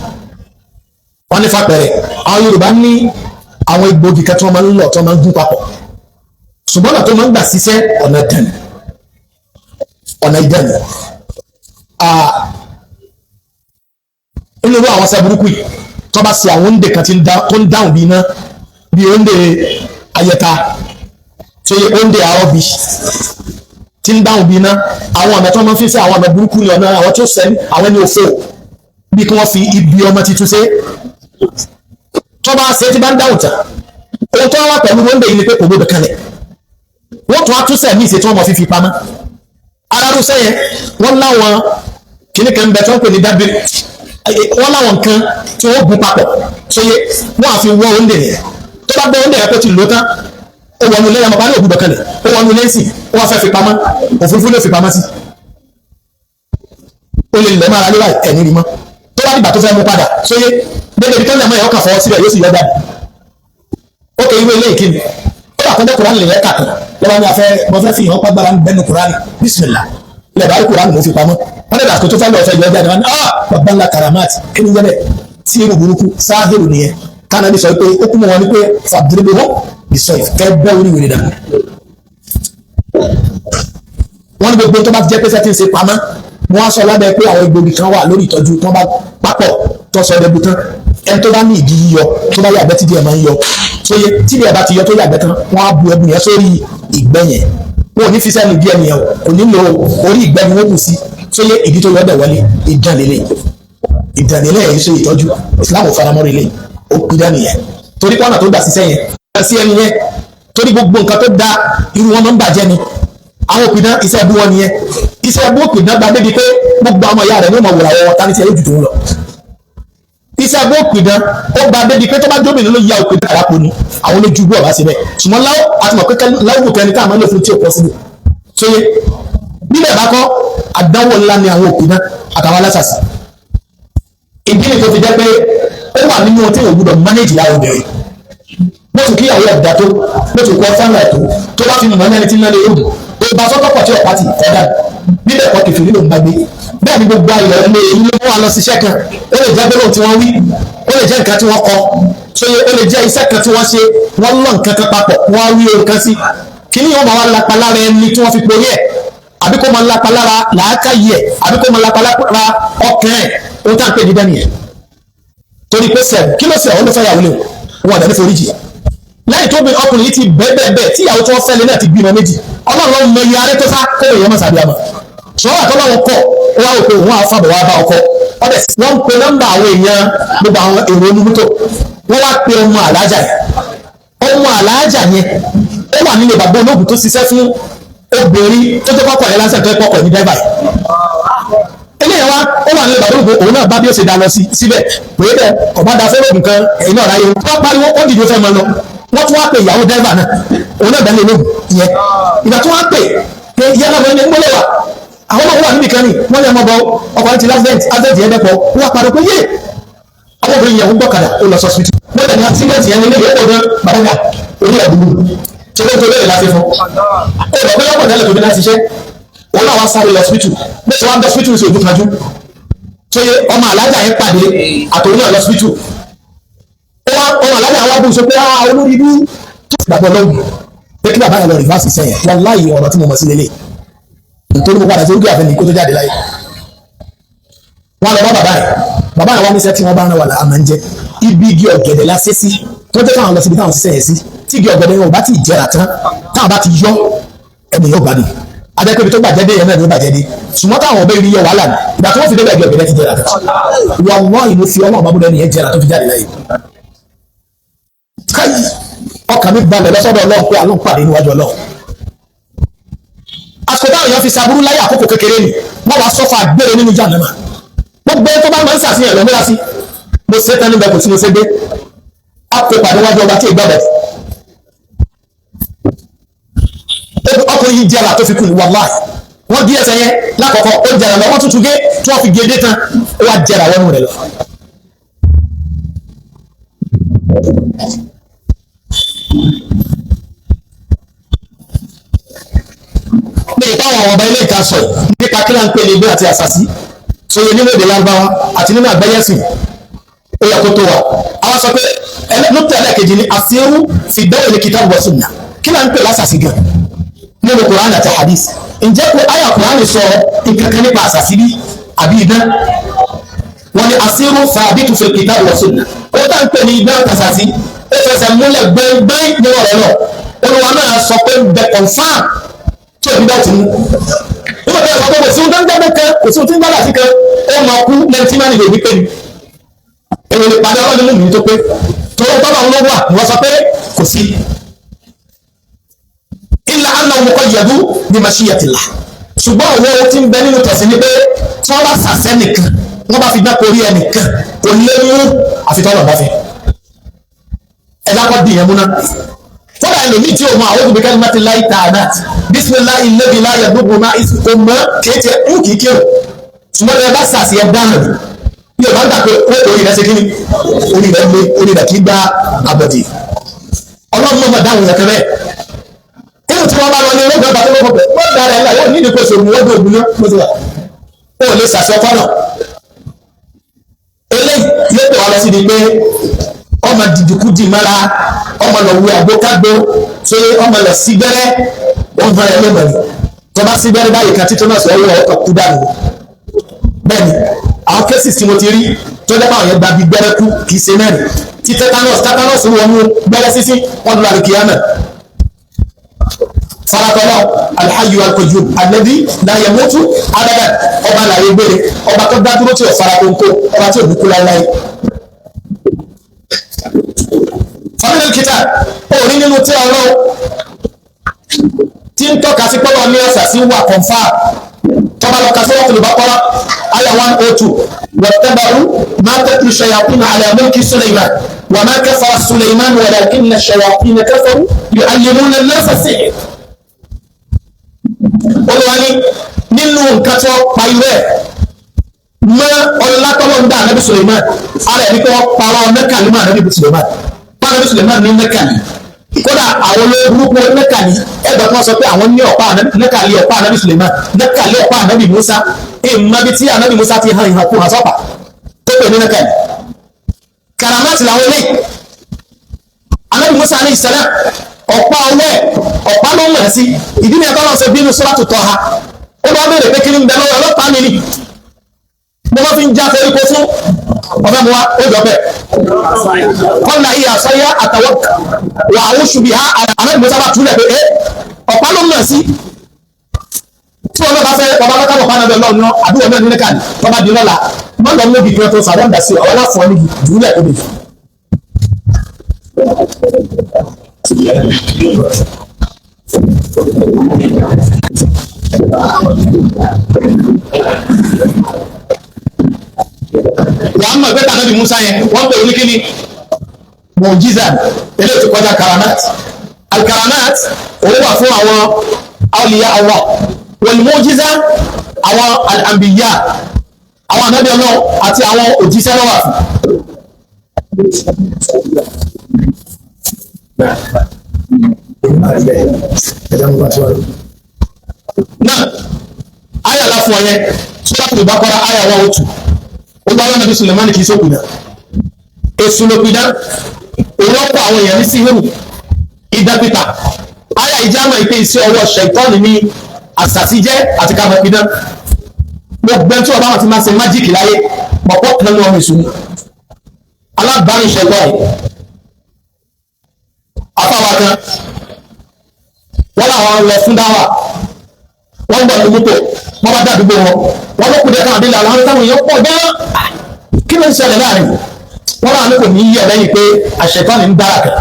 Wọ́n ní fàpẹ̀rẹ̀ àwọn Yorùbá ní àwọn egbògi kan tí wọ́n máa ń lọ, tí wọ́n máa ń gún papọ̀, ṣùgbọ́n ọ̀nà tó máa ń gbà ṣiṣẹ́ ọ̀nà dání, ọ̀nà ìdánù. Nínú irú àwọn ọ̀sẹ̀ burúkú yìí, tó bá ṣe àwọn oúnjẹ kan tó ń dáhùn bí iná, bí oúnjẹ ayẹta tó yẹ oúnjẹ àrọ́bì tí ń dáhùn bí iná, àwọn ọ̀nà tó máa ń fi ṣe àwọn ọ̀nà burúkú ni ọ̀nà àwọn tó sẹ́ni àwọn ẹni òfò, bí kí wọ́n fi ibi ọmọ titun ṣe. Tó bá ṣe tí bá ń dáhùn tán, ohun tó wá pẹ̀lú oúnjẹ yìí ni pé kò gbọdọ̀ kalẹ̀, wọ́n tún á tún sẹ̀ ní ìṣe tí wọ́n mọ̀ fífi pamọ́ arárúsẹ́ yẹn. Wọ́n láwọn kìnnì kan bẹ tí wọ́n pè ní dábìrì, wọ́n láwọn nǹkan tí wọ́n gun papọ̀ sóye, wọ́n á fi wọ́ oúnjẹ yẹn. Tó bá gbọ́ oúnjẹ yẹn kó ti lò tán, ó wọnú ilé yẹn, mọ̀pá ní ògbúdọ̀ kalẹ̀, ó wọnú ilé sí, ó wá fẹ́ fi pamọ́, òfurufú ló fi pamọ́ sí, ó lè lẹ́ mára léwà ẹ̀ní rí mọ́. Tó bá dìgbà tó fẹ́ mú padà sóye, dédé ibi tó lẹ̀ mọ́ yẹn, ó kàn fọwọ́ síbẹ̀, yóò sì yọ jáde. Ó kè irú eléyìí kí ni ó bá kọjá Kùránì lè rẹ́ kàkàn lọ́wọ́ ní afẹ́ mo fẹ́ fi hàn pàgbára ń bẹnu Kùránì, bísímìlà ilẹ̀ bá rí Kùránì mo fi pamọ́. Wọ́n dẹ̀ dàkó tó fẹ́ lọ́ọ́ fẹ́ yọ jáde, wọn ni ah bàbá ńlá karamat, kí ni jẹ́ bẹ́ẹ̀? Tí irú burúkú sáhìrù nìyẹn. Kánàbí sọ pé ó kú mọ́ wọn ni pé fàdúrébé hó ìsọ ìfẹ́ bẹ́ orí wèrè dànù. Wọ́n ní gbogbo tó bá ti jẹ́ pé sẹ́tí ń ṣe pamọ́, wọ́n á sọ lábẹ́ pé àwọn egbògi kan wà lórí ìtọ́jú tó bá papọ̀ tó sọ ẹdẹbu tán. Ẹni tó bá ní ìdí yíyọ, tó bá yàgbẹ́ tí díẹ̀ máa ń yọ sóye, tí díẹ̀ bá ti yọ tó yàgbẹ́ tán, wọ́n á bu ẹbu yẹn sórí ìgbẹ́ yẹn. Wọn ò ní fi sẹ́nu díẹ̀ nìyẹn o, kò ní lo orí ìgbẹ́ ni wọ́n bù sí sóye, ìdí tó yọ dẹ̀ wọlé. Ìdánilẹ̀ ìdánilẹ̀ yìí ṣe ìtọ́jú Islam ò faramọ́ relé, ó pidán nìyẹn, torí pọ́nà tó gbà ṣiṣẹ́ yẹn sí ẹni yẹn, torí gbogbo nǹkan tó da irú wọn máa ń bàjẹ́ ni. Àwọn òpìdán iṣẹ́ ẹbú wọn nìyẹn, iṣẹ́ ẹbú òpìdán gba débi pé gbogbo àwọn ìyá rẹ̀ ní ọmọ wòrà wọn tani tí ẹ yóò ju tòun lọ. Iṣẹ́ ẹbú òpìdán ó gba débi pé tó bá jóbìnrin ló ya òpìdán àràpọ̀ ni àwọn olójú ibú ọ̀bá síbẹ̀, ṣùgbọ́n láwọ́ àti mọ̀ pé láwọ́ kẹni tá a máa ń lò fún tí ò pọ̀ síbẹ̀ sóye níbẹ̀ bá kọ́ àdánwò ńlá ni àwọn òpìdán àtàwọn alásàsì. Ìdí ni tó fi jẹ́ pé ó wà nínú tí ò gbúdọ̀ mánéjì láwọn obìnrin, bó ti kíyàwó ẹ̀dá tó, bó ti kọ́ fáwọn ẹ̀tọ́ tó bá fi mọ̀ ní ẹni tí ń lé oògùn tó bá sọ́tọ̀ pọ̀ tí ọ̀pá ti kọ́dà níbẹ̀ kọ́ kẹfì nílò ń bá gbé. Bẹ́ẹ̀ ni gbogbo ayọ̀ ilé ilé wọn lọ ṣiṣẹ́ kan, ó lè jẹ́ gbólóhùn tí wọ́n wí, ó lè jẹ́ nǹkan tí wọ́n kọ sóye, ó lè jẹ́ iṣẹ́ kan tí wọ́n ṣe, wọ́n lọ nǹkan kan papọ̀, wọ́n á wí ohun kan sí kíní yóò máa wá lapa lára ẹni tí wọ́n fi porí ẹ̀, àbí kó máa lapa lára làákàyè ẹ̀, àbí kó máa lapa lára ọkàn ẹ̀, ohun tá à ń pè ní dání ẹ̀. Torí pé sẹ̀ kí ló sẹ̀ ọ́ ló fẹ́ yàwó lé wọn àdá ní foríjì lẹ́yìn tó bí ọkùnrin yìí ti bẹ́ẹ̀bẹ́ẹ̀ tí ìyàwó tí wọ́n fẹ́ lé náà ti bímọ méjì, ọlọ́run ló mọ iye arẹ́ tó sá kó lè yẹ mọ́ sàbí àmọ́ ṣọ́wọ́ àtọ́lọ́wọ́ kọ̀ ó wá wò pé òun á fàbọ̀ wá bá ọkọ ọdẹ. Wọ́n ń pe nọ́mbà àwọn èèyàn gbogbo àwọn èrò onímọ́tò, wọ́n wá pe ọmọ àlájà yẹn. Ọmọ àlájà yẹn ó wà nílé bàbá ológun tó ṣiṣẹ́ fún obìnrin tó tó kọ́kọ́ yẹn lásán tó kọ́kọ́ ní dẹ́gbà yìí. Eléyìí wá ó wà nílé bàbá ológun, òun náà bá bí ó ṣe dá lọ síbẹ̀ pé bẹ́ẹ̀ ọ̀bá da fẹ́rẹ́ kan ẹ̀yin náà ráyè wọ́n pariwo ó dìde fẹ́ máa lọ. Wọ́n tún wá pè ìyàwó dẹ́gbà náà, òun náà bẹ́ẹ̀ lóògùn ìyẹn ìgbà tí wọ́n pè pé ìyá náà wọ́n ní gbọ́lẹ̀ wà àwọn ọmọ wà níbi kan ní wọ́n ní ọmọ bọ ọkọ̀ ti accident accident yẹn dẹ́pọ̀ wọ́n pariwo pé yé àwọn obìnrin yẹn ń gbọ́kadà ó lọ sọ́sibítù wọ́n tẹ̀ ní accident yẹn ní ilé ìwé ọ̀dọ́ bàbá orí ẹ̀dùnú ṣe ló ń torí ẹ̀ láti fún ó lọ pé lọ́pọ̀ tẹ́lẹ̀ tó bí láti ṣe òun náà wá sáré lọ síbítù bẹ́ẹ̀ tí wọ́n á dọ́ síbítù sí ojú kanjú tó yẹ ọmọ alájà yẹn pàdé àtòun náà lọ síbítù ọmọ alájà wa bùn sọ pé ah olórí ibú tó ti gbàgbọ́ lọ́wọ́ pé kí bàbá yẹn lọ rìvásì sẹ́yìn wàláhì ọ̀rọ̀ tí mo mọ̀ sí lélẹ̀ nítorí mo padà sí ojú àfẹnì kó tó jáde láyé wọn lọ bá bàbá yẹn bàbá yẹn wá níṣẹ́ tí wọ́n bá rán wà láà máa ń jẹ ibi igi ọ̀gẹ̀dẹ̀ la ṣe sí tó jẹ́ káwọn lọ síbi táwọn ṣiṣẹ́ yẹn sí tí igi ọ̀gẹ̀dẹ̀ yẹn ò bá ti jẹrà tán táwọn bá ti yọ ẹni yóò gbádùn Adẹ́pẹ́bi tó bàjẹ́ dé yẹn náà ló bàjẹ́ dé. Ṣùgbọ́n táwọn ọbẹ̀ rí yẹ wàhálà ni. Ìgbà tí wọ́n fi débẹ̀ ẹgbẹ́ ti jẹrà kan. Wallahi mo fi Ọlọ́run bá búrẹ́ nìyẹn jẹrà tó fi jáde láyé. Káyì ọkàn mi balẹ̀ lọ́sọ̀dọ̀ Ọlọ́run pé àlọ́ ń pàdé níwájú Ọlọ́run. Àsìkò táwọn èèyàn fi saburú láyé àkókò kékeré ni wọ́n wá sọ́fà gbére nínú jahannama. Gbogbo ẹni tó bá máa ń ṣàfihàn lọ múra sí. Mo ṣe tán níbẹ̀ kò tí mo ṣe gbé. A kò pàdé wájú ọba tí ì gbàgbọ́. Ọkùnrin yìí jẹrà tó fi kú ni wàláì. Wọ́n gé ẹsẹ̀ yẹn lákọ̀ọ́kọ́ ó jẹrà lọ, wọ́n tuntun gé tí wọ́n fi gé dé tán, ó wá jẹrà wọnú rẹ̀ lọ. Ní ìpáwọn ọba ilé ìta sọ nípa kí là ń pè ní igbó àti àṣàsí sóye nínú èdè Lárúbáwá àti nínú àgbáyẹ̀sìn ó yẹ kó tó wa. Àwọn sọ pé nukta ẹlẹ́ẹ̀kejì ni àṣírú fi dawil kitab wa sunnah. Kí là ń pè lásàsí gan nínú Kùránì àti hadith? Ǹjẹ́ pé àyà Kùránì sọ nǹkan kan nípa àṣàsí bí àbí idán? Wọ́n ní àṣírú thabitu fil kitab wa sunnah. Ó tá ń pè ní idán àtàṣàsí ó fẹsẹ̀ múlẹ̀ gbẹ́ngbẹ́ng nínú ọ̀rọ̀ náà. Olúwa náà sọ pé ń bẹ confam tí òbí bá ti mú. Nígbà tí a sọ pé kò sí ohun tó ń gbàgbé kan, kò sí ohun tó ń gbàgbà sí kan, ó máa kú lẹ́ni tí máa nílò ìwé pé ni. Èmi lè padà ọlọ́run mú mi tó pé. Tòun tọ́lá òun ló wà, wọ́n sọ pé kò sí. Illa annahu muqayyadu bi mashiyatillah. Ṣùgbọ́n òun ohun tí ń bẹ nínú tẹ̀sí ni pé tí wọ́n bá sàṣẹ́ nìkan, wọ́n bá fi gbá korí ẹnìkan, kò lé mú àfi tọ́lọ̀ bá fẹ́. Ẹ dákọ́ dì yẹn múná. Kódà ẹlòmíì tí o mọ àwọn òbí kalimati láì tààdàt bisimilahi lẹ́bi láyà gbogbo máa kò mọ kéèké ń kìí kéwò. Ṣùgbọ́n ẹ bá sàṣì ẹ dáhùn ní ọba gbà pé ó orí rẹ ṣe kí ni orí rẹ lé orí rẹ kì í gba àbọ̀dì. Ọlọ́run mọ̀ dáhùn yẹn kẹrẹ́. Inú tí wọ́n bá lọ ní olóògbé ọba tó lọ́kọ̀ pẹ̀ wọ́n dára ẹ̀ láyé ní ìdíkọ̀ ṣògùn wọ́n dé ògùn náà mo ti wà. Ó lè sàṣẹ ọkọ náà. Eléyìí yóò pè wá lọ sí ni pé ọmọ dìdìkú dì mọ́ra, ọmọ lọ wú àgbo kágbo, ṣé ọmọ lọ sí gbẹ́rẹ́, wọ́n fara ẹ̀ lọ́mọ ni. Tọba sí gbẹ́rẹ́ báyìí kan títún náà sọ ọwọ́ ọkọ̀ kú dànù. Bẹ́ẹ̀ni, àwọn cases tí mo ti rí tó jẹ́ pàwọn yẹn gba bí gbẹ́rẹ́ kú kì í ṣe mẹ́rin. Tí tetanus wọnú gbẹ́rẹ́ sísí, wọ́n lọ àlùkìyámà. Farakọlọ alhayyu alqayyum alladhi la yamutu abadan, ọba làyè gbére, ọba tó dá dúró tí ò fara kónkó, ọba tí ò ní kú láéláé. Family kitab orí nínú tí ọlọ́run tí ń tọ́ka sí pọ́lọ́ ní ọ̀sà sí wà kọ̀ǹfà tọ́ba lọ ka Suratul Baqara àyà 102 wattaba'u ma tatlu shayatin ala mulki Sulaiman wa ma kafara Sulaiman walakinna shayatina kafaru yu'allimuna an-nasa as-sihr. Olúwa ní nínú nǹkan tó pa irú ẹ̀ mọ́ ọlọ́tọ́lọ́ ń dá ànábì Sulaiman ara ẹ̀ ní pé wọ́n parọ́ mẹ́kàlí mọ́ ànábì Sulaiman ànábì Sulaiman ní mẹ́kàlí. Kódà àwọn olóògùn mẹ́kàlí ẹgbẹ́ kan sọ pé àwọn ní ọ̀pá mẹ́kàlí ọ̀pá ànábì Sulaiman mẹ́kàlí ọ̀pá ànábì Musa ìmọ̀bi tí ànábì Musa ti hàn ìhàn kú hàn sọ́pà tó pè ní mẹ́kàlí. Karamati làwọn eléyìí. Ànábì Musa alayhi salam ọ̀pá ọwọ́ ẹ̀ ọ̀pá ló ń mọ̀ sí ìdí ni ẹ̀kọ́ lọ́sẹ̀ bínú Suratu Taha ó bá béèrè pé kí ni ń bẹ lọ́wọ́ ọlọ́pàá mi ni mo máa fi ń já koríko fún ọ̀fẹ́ mu wa ó jọ bẹ́ẹ̀. Kọ́ńdà yìí àsọyá àtàwọn wà àwọn ṣùbí ha ànábì Musa bá túlẹ̀ pé ọ̀pá ló ń mọ̀ sí. Tí wọn bá fẹ́ ọba bá kábọ̀ pánà bẹ́ẹ̀ lọ́nà àbúrò náà nílẹ̀ kàní tọ́ba di lọ́la má lọ móbi kan tó sàrẹ́ǹdà sí ọ̀wọ́ láfọ̀ọ́ níbi jùlẹ̀ obì. Wàá mọ̀ pé tànàbí Musa yẹn wọ́n pè ní kíni mọ̀jíza eléyìí tó kọjá karamat. Alkaramat òun wà fún àwọn awliya Allah, wal mu'jiza àwọn al-anbiya, àwọn ànábì Ọlọ́run àti àwọn òjíṣẹ́ ló wà fún. Náà àyà láfún ọyẹ Suratul Baqara àyà 102 ó bá lọ́nà bí Sulemani kì í sókùnà èsù ló pidán òun ọ̀pọ̀ àwọn èèyàn ní síhìrù idán pípa àyà ìjámọ̀ ìpè iṣẹ́ ọwọ́ ṣẹ̀tọ́nì ní àṣàṣì jẹ́ àti ká mọ̀ pidán. Gbogbo ẹni tí ọba wọn ti máa ṣe májíìkì láyé ọ̀pọ̀ kan ní ọmọ èṣù ni alábàárìn ṣẹ̀tọ́nì. Afáwa kan wọ́n làwọn lọ fún dáwà Wọ́n gbọ́ ní mọ́tò, wọ́n bá dàdúgbò wọn, wọ́n ló kù dé káwọn délé àwọn táwọn èèyàn pọ̀ gan. Kí ló ń ṣẹlẹ̀ láàrin wọn? Náà ní kò ní yí ẹ lẹ́yìn pé àṣetán ní ń dára kan.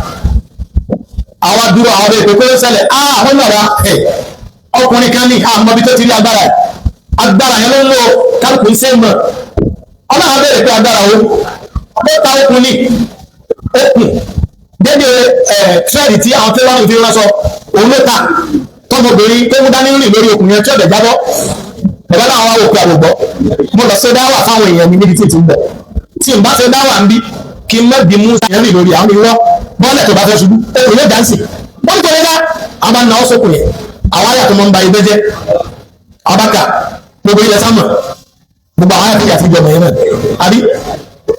Àwọn dúró, àwọn ọbẹ̀ ìpè, kó ló ṣẹlẹ̀? Àwọn náà wá ọkùnrin kan ní àmọ́ bí tó ti rí agbára ẹ̀, agbára yẹn ló ń lo kálukú ń ṣe mọ̀. Ọlọ́run abẹ́rẹ́ pé agbára wo ó ta okùn ní okùn dédé ẹ̀ thread tí àwọn tẹ́lọ̀ fi ránṣọ, òun ló ta tọmọbìnrin tó mú dání rìn lórí okùn yẹn tí ọ̀dẹ̀ jábọ́. Bàbá náà wá wò pé àwògbọ́ mo lọ ṣe dáwà fáwọn èèyàn mi níbi tí ì ti ń bọ̀, tí n bá ṣe dáwà ń bí kí n mẹ́bi mú yẹn rìn lórí àwọn irọ́ bọ́ọ̀lẹ̀ tó bá fẹ́ ṣubú, okùn yóò dáǹsì wọ́n ní kọ́lé dá. Àwọn bá náwó sókùn yẹn, àwọn àyà tó máa ń ba ibẹ̀ jẹ́ abaka gbogbo ilẹ̀ sámà, gbogbo àwọn àyà tó yà sí ìjọba yẹn náà àbí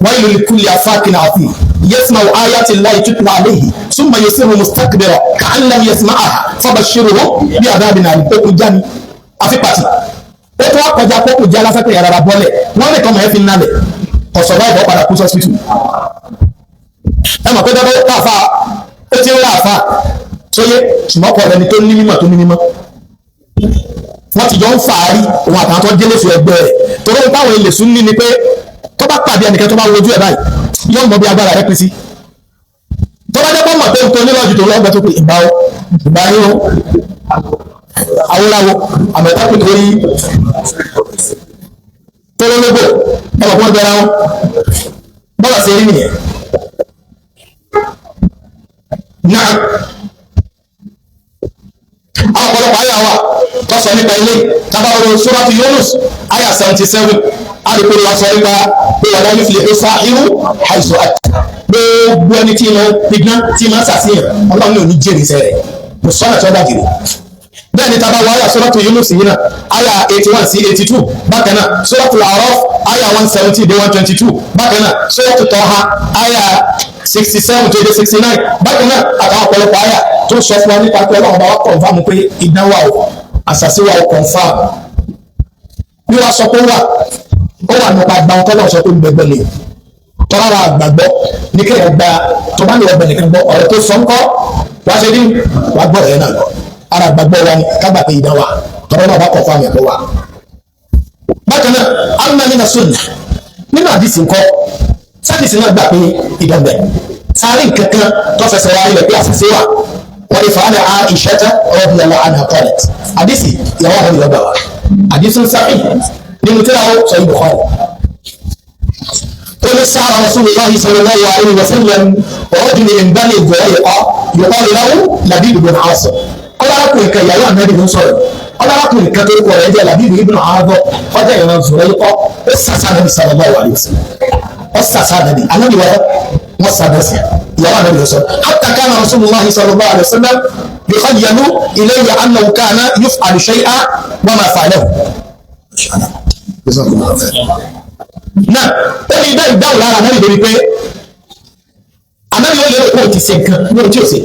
wailu likulli afakin athim yasma'u ayati llahi tutla alayhi summa yusiru mustakbira ka'an lam yasma'aha fabashshirhu bi'adhabin alim. Okùn já ni àfi pàtì ó tó wá kọjá kókò já lásán pé yàrá bọ́lẹ̀ wọ́n lè kọ́ mọ̀ ẹ́ fi ń nalẹ̀ ọ̀sọ̀ báyìí bọ́ padà kú sọ́sítù. Ẹ mọ̀ pé dábọ́ káfa ó ti ń rà àfa sóyè, ṣùgbọ́n kọ́ ẹni tó ní mímọ̀ tó ní mímọ̀ wọ́n ti jọ ń fà á rí òun àtàwọn tó jẹ́ lóṣù ẹgbẹ́ rẹ̀, torí ohun táwọn ilé sún ní ni pé tó bá pàdé ẹnìkan tó bá wojú ẹ̀ báyìí, yóò mọ bí agbára rẹ̀ pín sí. Tó bá jẹ́ pé mọ̀ pé n tó nílọ́jú tó lọ́gbẹ́ tó pé ìgbà ó ìgbà yóò awolawo àmọ̀tẹ́kùn tó rí tólólógbò ẹ̀wọ̀n kó gbẹra wọn bọ́lá sí rí nìyẹn. Náà àwọn ọ̀pọ̀lọpọ̀ àyà wa tó sọ nípa ilé tábàlọ́rọ̀ Suratu Yunus àyà 77, àdìpọ̀ wa sọ nípa pé wala yuflihu sahiru haythu ata. Gbogbo ẹni tí ìmọ̀ pidán tí ìmọ̀ sàṣìyàn, ọlọ́run ní òní jèrè iṣẹ́ rẹ̀, kò sọ́nà tí wọ́n bá jèrè. Bẹ́ẹ̀ ni tábà wọ àyà Suratu Yunus yìí náà, àyà 81 sí 82. Bákan náà Suratu A'raf àyà 170 dé 122. Bákan náà Suratu Taha àyà 67 tó dé 69. Bákan náà àtàwọn ọ̀pọ̀lọpọ̀ àyà tó sọ fún wa nípa pé ọlọ́run bá wa confirm pé idán wà o, àṣàṣì wà o, confirm bí wàá sọ pé ó wà, ó wà nípa àgbà wọn tọ́lọ́ sọ pé gbẹgbẹ́ ni tọ́lá wa gbàgbọ́ ní kéèyàn gba tó bá ní ọgbẹ́ nìkan gbọ́ ọ̀rọ̀ tó sọ ńkọ́ wàá ṣe dín wàá gbọ́ ọ̀rọ̀ yẹn náà lọ. Ara gbàgbọ́ wa ni ká gbà pé idán wà, tọ́lá náà bá confirm ẹ̀ pé wà. Bákan náà amma mina sunna nínú àdìsí ńkọ́, sádìsí náà gbà pé idán bẹ̀ sáré nkankan tó fẹsẹ̀ wá ilẹ̀ pé àṣìṣe wà. Wọ́n ní fàánà Aishata radiyallahu anha qalat, àdìsí ìyàwó àwọn ìlọ́gbà wa, àdìsí ń sahih nínú tí a ó sọ Bukhari. Ó ní sára Rasulullahi sallallahu alayhi wa sallam rajulun min bani Zurayqa yuqalu lahu Labid ibn Asim. Ọlọ́rakùnrin kan, ìyàwó ànábì ló ń sọ̀rọ̀, ọlọ́rakùnrin kan tó kọ̀ rẹ̀ jẹ́ Labid ibn Asim, ọjà ìran Zurayqa, ó sàṣà nàbì sallallahu alayhi wa sallam, ó sàṣà nàbì ànábì wọ́n sàbẹ̀sì ìyàwó ànábì ló sọ. Hatta kana Rasulullahi sallallahu alayhi wa sallam yukhayyalu ilayya annahu kana yuf'alu shay'an wa ma fa'alahu. Náà ó ní ìdá ìdáhùn lára ànábì débi pé ànábì ó lérò pé òun ti ṣe nǹkan ní ohun tí ò ṣe,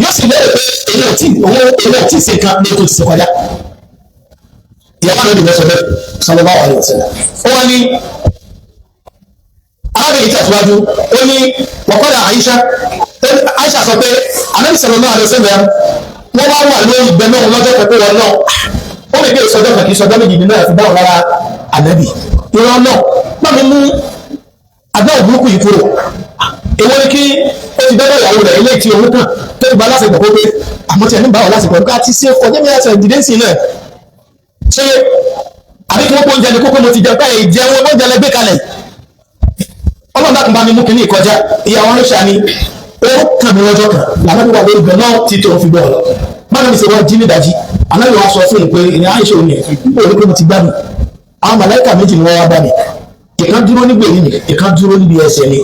yóò sì lérò pé èyí ò tí òun èyí ò tí ṣe nǹkan ní ohun tó ti ṣe kọjá. Ìyàwó ànábì ló sọ bẹ́ẹ̀ sallallahu alaihi wasallam. Ó wá ní arábìnrin tẹ̀síwájú, ó ní wọ́kọ́dà Àìṣà, Àìṣà sọ pé ànábì sallallahu alaihi wasallam wọ́n wá wà lórí ìgbẹ́ náà lọ́jọ́ kan pé wọ́n náà ó lè gbé ìsọjọ́ kan kì í sọjọ́ méjì nínú ẹ̀ fi dáhùn lára ànábì ìran náà bá mi mú àdáwò burúkú yìí kúrò. Èwo ni kí ó ti dọ́dọ̀ ìyàwó rẹ̀ ilé tí òun kàn tó ti ba lásìkò pé àmọ́ tí ẹni bá wà lásìkò nípa ti ṣe kọjá mi láti ìdílé sí náà ṣé àbí kí wọ́n pọ̀ oúnjẹ ní kókó mo ti jẹ báyìí jẹun oúnjẹ lẹ gbé kalẹ̀, ọlọ́run dákun bá mi mú kinní ìkọjá. Ìyàwó Aisha ni ó kàn mí lọ́jọ́ kan làwọn wà lórí ibẹ̀ náà tí tó fi gbọ́ ọ lọ báwo ni ṣe wọ́n jí nídàjí, ànábì wa sọ fún un pé ìyá Aisha ò ní ẹ̀ ó rí pé mo ti gbádùn. Àwọn màláìkà méjì ni wọ́n wá bá mi, ìkan dúró nígbè mi, ìkan dúró níbi ẹsẹ̀ mi.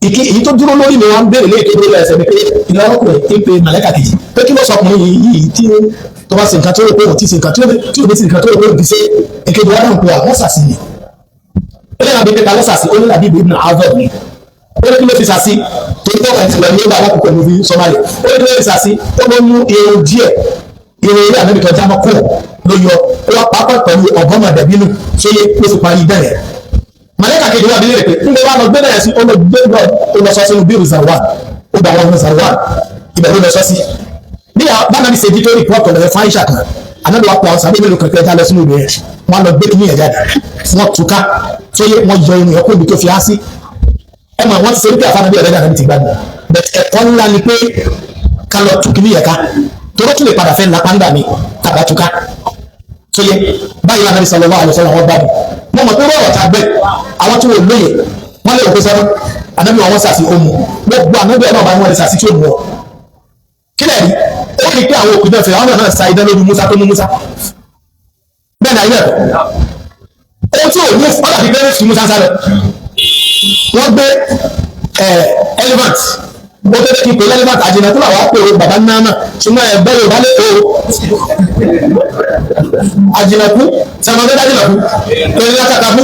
Ìkí èyí tó dúró lórí mi wọ́n ń béèrè léyìí tó dúró lórí ẹsẹ̀ mi pé ìlà ọkùnrin ń pe màláìkà kejì pé kí ló sọ ọkùnrin yìí tí tó bá ṣe nǹkan tó rò pé òun ti ṣe nǹkan tí ò ní ṣe nǹkan tó rò pé òun ti ṣe. Èkejì wa dáhùn pé àwọn sàṣì ni ó lè nàbí pé ta ló sàṣì, ó ní nàbí ibn Azab ni. Ó ní kí ló fi sàṣì tó tó ẹ̀ tilẹ̀ ní ìgbà alákòókò ní fi sọmáyé. Ó ní kí ló fi sàṣì, ó ló mú irun díẹ̀ irun eré ànábì kan jámọ́ kó ló yọ, ó wá pápá pẹ̀lú ọ̀gọ́mọ̀ dàbínú sóyè ló fi parí idán yẹn. Màlẹ́kà kejì wà nílé pé ń bẹ wá lọ gbé náà sí, ó lọ gbé lọ, ó lọ sọ sínú bíi Zarwan, ó gbà wọn Zarwan, ibẹ̀ ló lọ sọ sí. Bí báńdà ní ṣe jí tó rìpọ́tù ọ̀rẹ́ fún Aisha kan, Ànábì wa pọ̀ àwọn sábẹ́ mélòó kan kẹta lọ sínú odò yẹn, wọ́n lọ gbé kíní yẹn jáde, wọ́n túká sóyè, wọ́n yọ irun yẹn kó ibi tó fi á sí. Ẹ mọ̀ wọ́n ti ṣe wípé àfáàná bí ọ̀rẹ́dà náà ti gbádùn, but ẹ̀kọ́ ńlá ni pé ká lọ tú kíní yẹn ká, toró tún lè padà fẹ́ lápá ńgbà mi tàbá túká sóyè báyìí. Ànábì sallallahu alaihi wasallam wọ́n gbádùn. Wọ́n mọ̀ pé wọ́n ọ̀tá gbẹ àwọn tí wọ́n lóye, wọ́n lè òkú sọ́dún Ànábì wọn sàṣì omu gbogbo Ànábì ọlọ́ọ̀bá ni wọ́n lè sàṣì tí ó mú ọ kílẹ̀ rí. Ó rí pé àwọn òkú náà fẹ́ àwọn náà sa idán lójú Musa tó mú Musa bẹ́ẹ̀ ni ayé ẹ̀kọ́ ohun tí ò mú ọ̀dà fi bẹ́ẹ̀ fi Musa sálọ. Wọ́n gbé elephant, ó tẹ́lẹ̀ kí n pè é elephant àjìnà tó làwọn pè é bàbá náà ṣùgbọ́n ẹ̀ bẹ́ẹ̀ Yorùbá lè o àjìnàkú sàmọ́tẹ́ àjìnàkú pẹ̀lú látàkàkú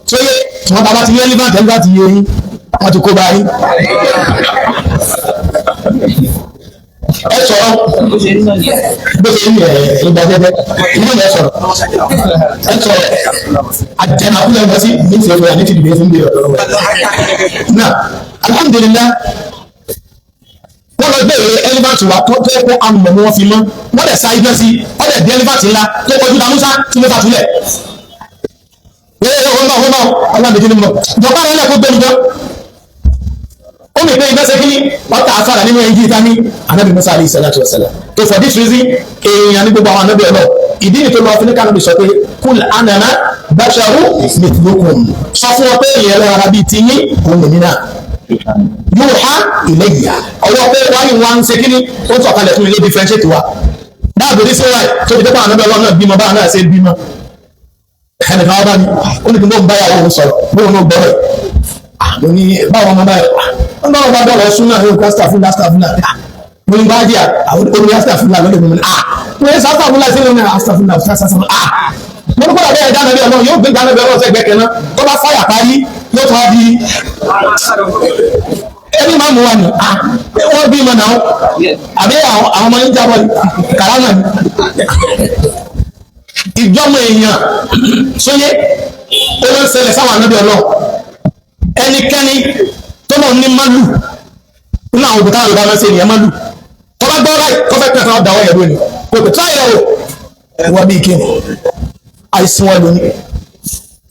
tó yẹ wọ́n bàbá ti yẹ elephant, elephant yẹ yín, wọ́n ti kó bá yín. Ẹ sọ̀rọ̀ bó ṣe ń yẹ ìgbà jẹjẹ ìlú yẹn sọ̀rọ̀. Ẹ sọ̀rọ̀ àjẹnàkú lẹ́nu sí ní ìfẹ́ fẹ́ ní ti dìde fún mi ọ̀dọ́ rẹ̀ náà. Alhamdulillah, wọ́n lọ gbé ìwé elephant wa tó kó amọ̀ ni wọ́n fi mọ́, wọ́n dẹ̀ sa iná sí, wọ́n dẹ̀ di elephant ńlá tó kọjú ta Musa tí Musa túlẹ̀. Ee, wọ́n náà wọ́n náà ọlọ́run kí ni mo jọba rẹ̀ lẹ́kọ̀ọ́ gbẹ́mi jọ ó lè gbé iná ṣe kíní wọ́n ta afárá nínú ẹ̀yìn jíta ní anabi Musa alayhi salatu wa salam. So for this reason, èèyàn ní gbogbo àwọn anabi ọlọ́ ìdí ni tó lọ fún ní kánàbì sọ pé kul anana basharu mithlukum, sọ fún wọn pé èèyàn lọ́ra ara bíi tiyín òun lèmi náà, yuha ilayya, ọwọ́ pé wáyé wọn ń ṣe kíní ó tọ̀kalẹ̀ fún mi ló differentiate wa dáàbò ní síwáyé tó fi dẹ́pọ̀ anabi ọlọ́run náà bímọ báwọn náà ṣe bímọ. Ẹnìkan wá bá mi, ó ní kí n bó ń báyàwó òun sọ̀rọ̀ bóun náà gbọ́rọ̀. Mo ní báwọn ọmọ báyọ̀ wọ́n bá wọn bá bọ̀rọ̀ sún náà yóò kọ́ stafúnlá stafúnlá. Mo ní báyìí àwọn omi stafúnlá lọ́dọ̀ mi. Mo ní ah, mo ní stafúnlá sí ní stafúnlá stafúnlá. Ah, mo ní kọ́lá bẹ́ẹ̀ dáná bí ọlọ́run yóò gbé dáná bí ọlọ́run sẹ́gbẹ́ kan náà tó bá fáyà parí yóò tún wá di ẹni máa mú wa ni. Ah, wọ́n bí mọ̀ náà àbí àwọn ọmọ yín jábọ̀ kàrámà ni ìjọmọ èèyàn sóyé ó ló ń ṣẹlẹ̀ sáwọn ànábì ọlọ́run. Ẹnikẹ́ni tó náà ní málù nínú àwọn òbí táwọn Yorùbá máa ń ṣe ènìyàn málù tó bá gbọ́ báyìí tó fẹ́ pẹ́ fún ọ̀dà ọ̀yẹ̀ lónìí kò pẹ́ tó àyẹ̀wò ẹ̀wọ̀n bíi kíni àìsàn wọn lónìí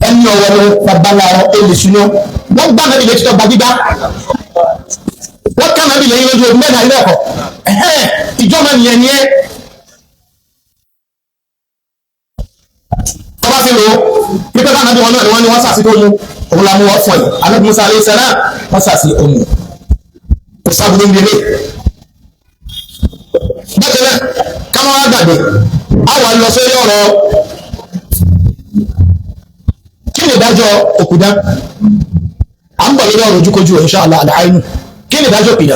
ẹni ọ̀wọ́ ló babaláwo olùsúná wọ́n gbá nàbí létí tó gba gbígbá wọ́n ká nàbí lẹ́yìn lójú ogun mẹ́ta ilé ẹ̀kọ́ ìjọba nìyẹn ni ẹ́ tọ́ba fi lò ó pípẹ́ bá nàbí wọn náà ni wọ́n ní wọ́n sàṣì tó mu òun la mú wọn fọ yìí. Anabi Musa alayhi salam wọ́n sàṣì omu kò sábúrú ń délé. Bákan náà káwọn wá gbàgbé àwọn lọ sórí ọ̀rọ̀ kí ni ìdájọ́ òkúdá à ń bọ̀ lórí ọ̀rọ̀ ojúkojú insha Allah àdáhàínú. Kí ni ìdájọ́ òpìdá?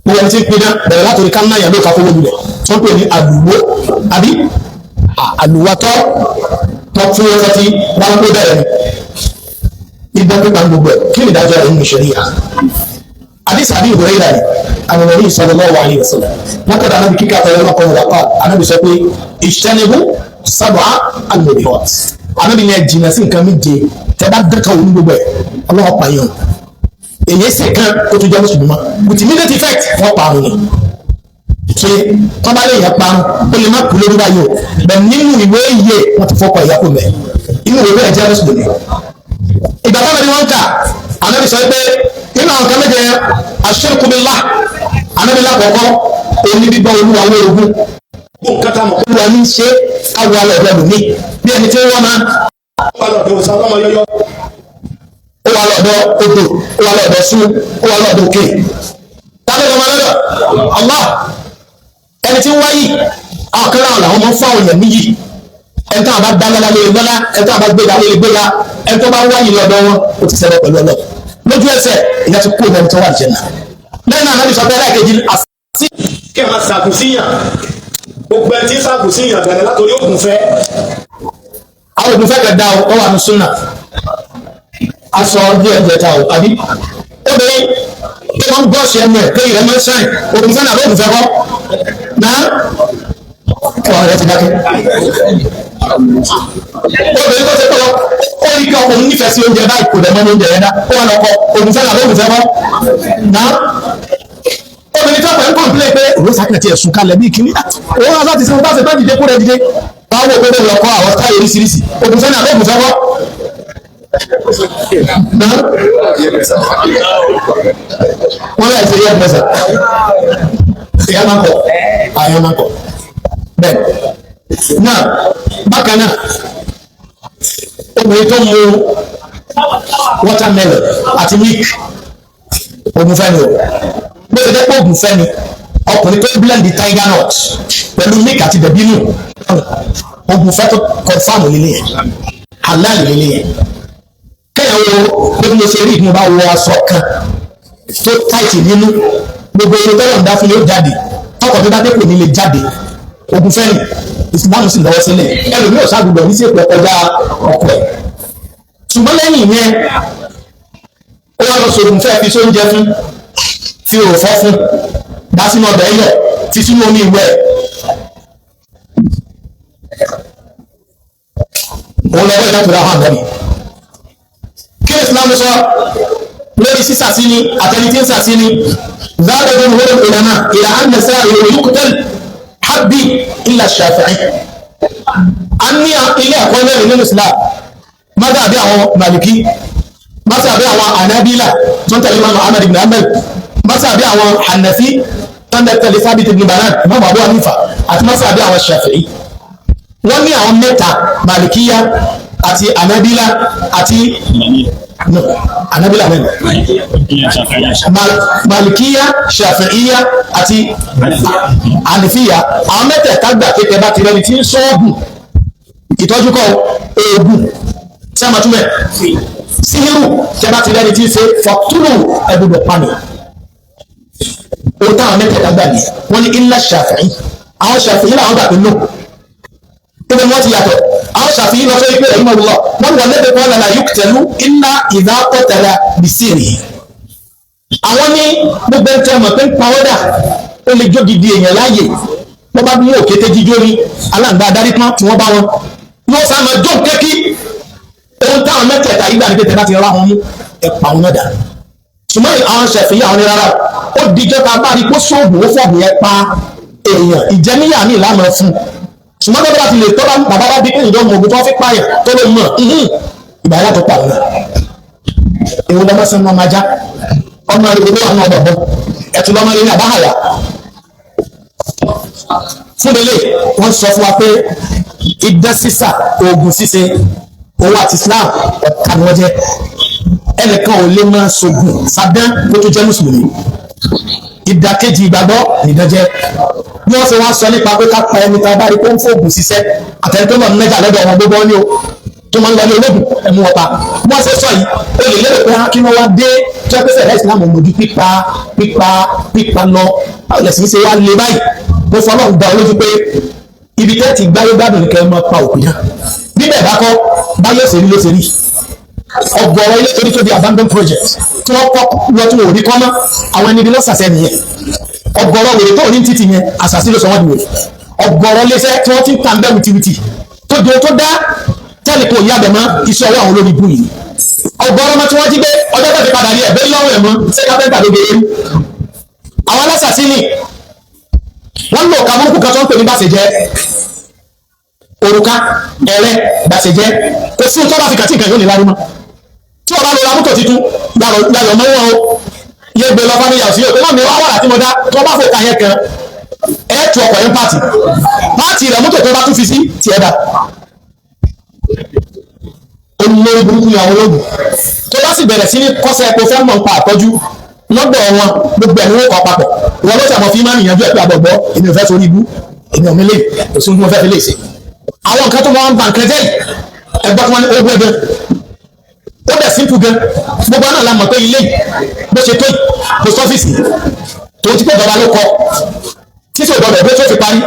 Gbogbo ẹni tí ń pidán bẹ̀rẹ̀ látòrí kámná yàn ló ká fowó lulẹ̀ tó ń pè ní àlùwó àbí àlùwàtọ́ tó fún wọn tí wọn kó bẹ̀rẹ̀ ní ìdán pípa gbogbo ẹ̀. Kí ni ìdájọ́ rẹ̀ nínú ṣẹ̀ríà? Àdìsí àbí ìwúrẹ́ ìlànà àwọn ọmọ yìí sallallahu alaihi wasallam wọn kọ́ta anábì kíkà tẹ̀lé ọkọ̀ wọn wà anábì sọ pé ijtanibu sab'a al-mubiqat, anábì ní ẹ jìnnà sí nǹkan méje tẹ bá dẹ́ka òun gbogbo ẹ̀ ọlọ́wọ́ pa yẹn èyí sì kan kó tó jẹ́ mùsùlùmí mọ́ with immediate effect wọ́n pa àrùn ni ṣe tọ́ba lè yẹn parun ó lè má kú lórí báyìí o bẹ̀ nínú ìwé iye wọ́n ti fọkọ̀ ìyá kò mẹ́ inú ìwé bẹ́ẹ̀ jẹ́ mùsùlùmí. Ìgbà táwọn ẹni wọ́n ń kà anábì sọ pé nínú àwọn kan méje aṣirku billah, anábì lákọ̀ọ́kọ́ oní bíbá olúwa lórogún nǹkan tá a mọ̀ olúwa ní ṣe káwọ́ alẹ́ ọ̀dọ́ ẹlòmíì bí ẹni tí wọ́n máa ó wà lọ́dọ̀ òsàlọ́mọ yọ́yọ́ ó wà lọ́dọ̀ odò ó wà lọ́dọ̀ sún ó wà lọ́dọ̀ òkè tàbí ọmọ lọ́dọ̀ Allah ẹni tí ń wáyì àwọn kan láwọn làwọn máa ń fún àwọn èèyàn níyì ẹni táwọn bá dá lọ́lá lórí lọ́lá ẹni táwọn bá gbéga lórí gbéga ẹni tó bá wáyì lọ́dọ̀ wọn ó ti ṣẹlẹ̀ pẹ̀lú ọlọ́ lójú ẹsẹ̀ ìyá ti kú ìmọ̀ tó wà jẹ̀nà lẹ́yìn náà anábì sọ pé ẹlẹ́ẹ̀kejì àti kí ẹ máa ṣàkùsíyàn gbogbo ẹni tí ń ṣàkùsíyàn bẹ̀rẹ̀ látòrí ògùn fẹ́ àwọn ògùn fẹ́ kẹ̀ dá o wà ní súnà aṣọ díẹ̀ díẹ̀ ta o àbí obìnrin tó máa ń gbọ́ ṣe ẹnu ẹ̀ pé ìrẹ́ máa ń ṣáìn ògùn fẹ́ náà ògùn fẹ́ kọ́ náà ọ̀rọ̀ rẹ ti dákẹ́. Obìnrin tó ṣe pé ó rí kí ọkùnrin nífẹ̀ẹ́ sí oúnjẹ báyìí kò dẹ̀ mọ́ oúnjẹ yẹn dá ó wà lọ́kọ ògùn fẹ́ náà ògùn fẹ́ kọ́ náà Obìnrin tó pẹ̀ ń kọ̀ǹpilẹ̀ pé òun sàkìlẹ̀ ti ẹ̀sùn kalẹ̀ bí kíní, òun á láti sinmi bá ṣe bá dìde kó rẹ̀ dìde. Báwo pé bẹ́ẹ̀ lọ kọ́ àwọn táyà oríṣiríṣi ògùn fẹ́ ní àbẹ́ ògùn fẹ́ kọ́? Wọ́n láì ṣe yẹ́ pẹ̀sà ìyá máa ń kọ̀, àyà máa ń kọ̀ bẹ́ẹ̀ náà. Bákan náà, obìnrin tó mu watermelon àti milk, ògùn fẹ́ ni o. Bó ṣe jẹ́ pé ògùn fẹ́ ni ọkùnrin tó blend tiger nut pẹ̀lú milk àti dẹ̀bínú, ògùn fẹ́ tó confam lílé yẹn, halal lílé yẹn. Kéèyàn wo bí mo ṣe rí, mo bá wọ aṣọ kan tó tight nínú, gbogbo irun tọ́lọ̀ ń dá fún yóò jáde, tọkọ̀ tó bá dé kò ní lè jáde, ogun fẹ́rìn. Ìsìlámù sì lọ́wọ́ sílẹ̀. Ẹlòmíì ò sáàgùdọ̀ ní sí èpò ọkọjá ọkọ̀ ẹ̀. Ṣùgbọ́n lẹ́yìn ìyẹn, ó wá lọ sóògùn fẹ́, fi sóúnjẹ fún, fi òròfọ́ fún, dá sínú ọbẹ̀ ẹ̀yọ̀, fi sínú omi ìwẹ̀. Òun lọ́wọ́ ìdátura hàn lẹ́nu. Kí ni Islam sọ lórí sísàsí ni àtẹni tí ń sàsí ni? Záàdọ̀ tó ń wọ́n ìlànà ìlà ànàsá ìròyìn kútẹ́l hábì ilà Shafi'i. A ní ilé ẹ̀kọ́ mẹ́rin nínú Islam: mazhabi àwọn Maliki, mazhabi àwọn Hanabila tó ń tẹ̀lé Imam Ahmad ibn Hanbal, mazhabi àwọn Hanafi tó ń tẹ̀lé Thabit ibn Banan, Imam Abu Hanifa, àti mazhabi àwọn Shafi'i. Wọ́n ní àwọn mẹ́ta, Malikiya àti Hanabila àti no, Hanabila mẹ́rin, Malikiya, Shafi'iya àti Hanafiya. Àwọn mẹ́tẹ̀ẹ̀ta gbà pé tẹ́ bá ti rẹni tí ń sọ́ọ̀gùn ìtọ́jú kọ́ oògùn tí a máa túmẹ̀ síhírù, tẹ́ bá ti rẹni tí ń ṣe fọ́túrù, ẹ̀gbọ́dọ̀ pàmì. Ohun táwọn mẹ́tẹ̀ẹ̀ta gbà ní wọ́n ní illa Shafi'i. Àwọn Shafi'i làwọn gbà pé no. Ibi wọ́n ti yàtọ̀, àwọn Shafi'i lọ sórí pé ẹ̀yìn mọ̀ lọ wọ́n wọ́n lẹ́bẹ̀ẹ́ kọ́ lọ́la yuqtalu illa idha qatala bisirrihi. Àwọn ní gbogbo ẹni tẹ́ mọ̀ pé ń pa ọ́dà, ó lè jó gidi èèyàn láàyè, wọ́n bá mú òkété jíjó ní aláǹgbá adarí pọ́n tí wọ́n bá wọn wọ́n sá máa jó kékí. Ohun táwọn mẹ́tẹ̀ẹ̀ta yìí gbà ní pé tẹ́ bá ti rá wọn mú, ẹ pa wọn náà dà. Ṣùgbọ́n àwọn Ṣàfi'í, àwọn ní rárá, ó dijọ́ ta bá rí kó sóògùn ó fọ̀gùn yẹn pa èèyàn, ìjẹníyà ní ìlànà fún. Ṣùgbọ́n tó bá ti lè tọ́ bá bàbá bá bí pé ìjọ mọ̀ ogun tó fi pààyàn tó lè mọ̀ ìgbà yàtọ̀ tó pa òun náà. Èwo lọmọ sẹ́nu ọmọ ajá ọmọ rẹ̀ ló wà ní ọmọ ọ̀bọ ẹ̀tù lọmọ rẹ̀ ní àbáhàyà fún délé. Wọ́n sọ fún wa pé idán sísà, oògùn ṣíṣe, òun àti Islam ọ̀tá ni wọ́n jẹ́. Ẹnìkan ò lè máa ṣògùn sádán kó tó jẹ́ mùsùlùmí. Ìdàkejì ìgbàgbọ́ nìdán jẹ́. Bí wọ́n ṣe wá sọ nípa pé ká pa ẹni tá a bá rí pé ó ń fòògùn ṣiṣẹ́, àtẹni tó mọ̀ ní mẹ́jà lọ́dọ̀ wọn gbogbo ní o tó máa ń lọ ní ológun, ẹ̀mú wọn pa. Bí wọ́n ṣe sọ yìí, o lè lérò pé kí wọ́n wá dé tó ẹ pé sẹ̀dá ìsìlámù mojú pípa pípa pípa lọ, báwo lẹ̀sìn ṣe wá lé báyìí? Mo fọlọ́run gba olójú pé ibi tẹ́ ti gbáyé gbádùn ní kẹ́ ẹ máa pa òkú náà. Bíbẹ̀ bá kọ́ báyọ̀ ṣe rí ló ṣe rí. Ọ̀gọ̀rọ̀ ilé torí tó di abandon project tí wọ́n kọ́ lọ tí wọ́n ò rí kọ́ mọ́, àwọn ẹni ibi lọ́sàsẹ́ nìyẹn. Ọ̀gọ̀rọ̀ wèrè tó ní títì yẹn, àṣàsí ló sọ wọ́n di wèrè. Ọ̀gọ̀rọ̀ léṣẹ́ tí wọ́n ti ń ta ń bẹ́ wìtìwìtì tó di ohun tó dá tẹ́lẹ̀ kò yá bẹ̀ mọ́, iṣẹ́ ọwọ́ àwọn olórí ibú yìí. Ọ̀gọ̀rọ̀ ọmọ tí wọ́n jí gbé, ọjọ́ tó ti padà rí ẹ̀ bẹ́ẹ̀ lọ́wọ́ ẹ̀ mọ́, ṣé kápẹ́ńtà ló gbé eru. Àwọn alásàsí ni wọ́n lò ká burúkú kan tó ń pè ní bàṣẹ̀jẹ́, òrùka ẹ̀rẹ́ bàṣẹ̀jẹ́. Kò sí tó bá fi kàtí nǹkan yóò ní lárí mọ́. Tí wọ́n bá lọ ra mọ́tò tuntun yàrá mọ́ wọn o, yé gbé lọ fámíyà sí òpé mọ́mí wá wàrà tí mo dá tó bá fò ká yẹn kan, ẹ̀ tu ọkọ̀ yẹn pààtì pààtì rẹ̀, mọ́tò tó bá tún fi sí tiẹ̀ dà. Olórí burúkú ni àwọn ológun. Tó bá sì bẹ̀rẹ̀ sí ní kọ́sẹ̀ epo fẹ́ mọ̀ nípa àtọ́jú lọ́dọ̀ wọn, gbogbo ẹ̀ ní wọ́n kọ́ papọ̀. Ìwọ ló sàmọ̀ fi máa ń yanjú ẹ̀ pé àbọ̀gbọ́ èmi ò fẹ́ sórí ibú, èmi ò mílè, kò sí ohun tí mo fẹ́ fi lè ṣe. Àwọn nǹkan tó máa ń ba nǹkan jẹ́ yìí, ẹgbẹ́ tí wọ́n ní owó ẹgbẹ́ ó dẹ̀ simple gan. Gbogbo náà la mọ̀ pé ilé yìí bó ṣe tó yìí, post office tó ti pé ìjọba ló kọ títí ògbọ́dọ̀ gbé tó fi parí,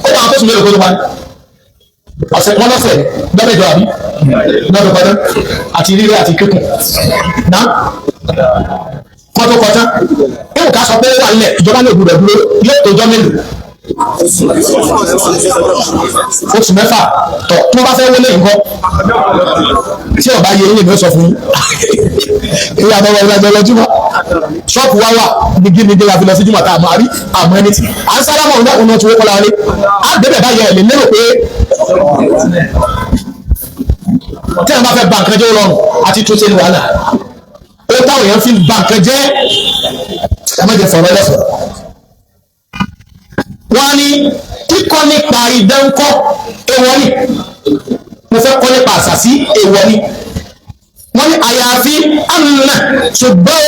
ó wà tó sùn mélòó kó tó parí, ọ̀sẹ̀ wọn lọ́sẹ̀ lọ́mẹjọ àbí lọ́dún kọjá àti rírẹ́ àti kíkùn náà kọ́ tó kọjá. Ìwò ká sọ pé ó wà nílẹ̀, ìjọba lè gbúdọ̀ dúró, yóò tó jọ́ mélòó. Oṣù 6 tọ̀ tí wọ́n bá fẹ́ wọlé nǹkan tí ọba yẹ yín ni ó sọ fún yín. Èyí àbẹ̀wò ìlàjọ lọ jùmọ̀ ṣọ́ọ̀pù wa wà nígínnígín la fi lọ sí jùmọ̀ tá a mọ̀ àrí àmọ́ ẹni tí à ń sálámọ̀ ọ̀hún dákun náà tí wọ́n kọ́ la rí á débẹ̀ báyẹ̀ ẹ̀ lè lérò pé tí àwọn bá fẹ́ ba nǹkan jẹ́ rọrùn àti tó ṣe ní wàhálà ó táwọn èèyàn fi ba nǹkan jẹ́ ẹ má jẹ́ fọ̀rọ̀ lẹ́fọ̀ọ́. Wọ́n á ní kíkọ́ nípa idán kọ́ èèwọ̀ ni, mo fẹ́ kọ́ nípa àṣàsí èèwọ̀ ni. Wọ́n ní àyàfi àmà ṣùgbọ́n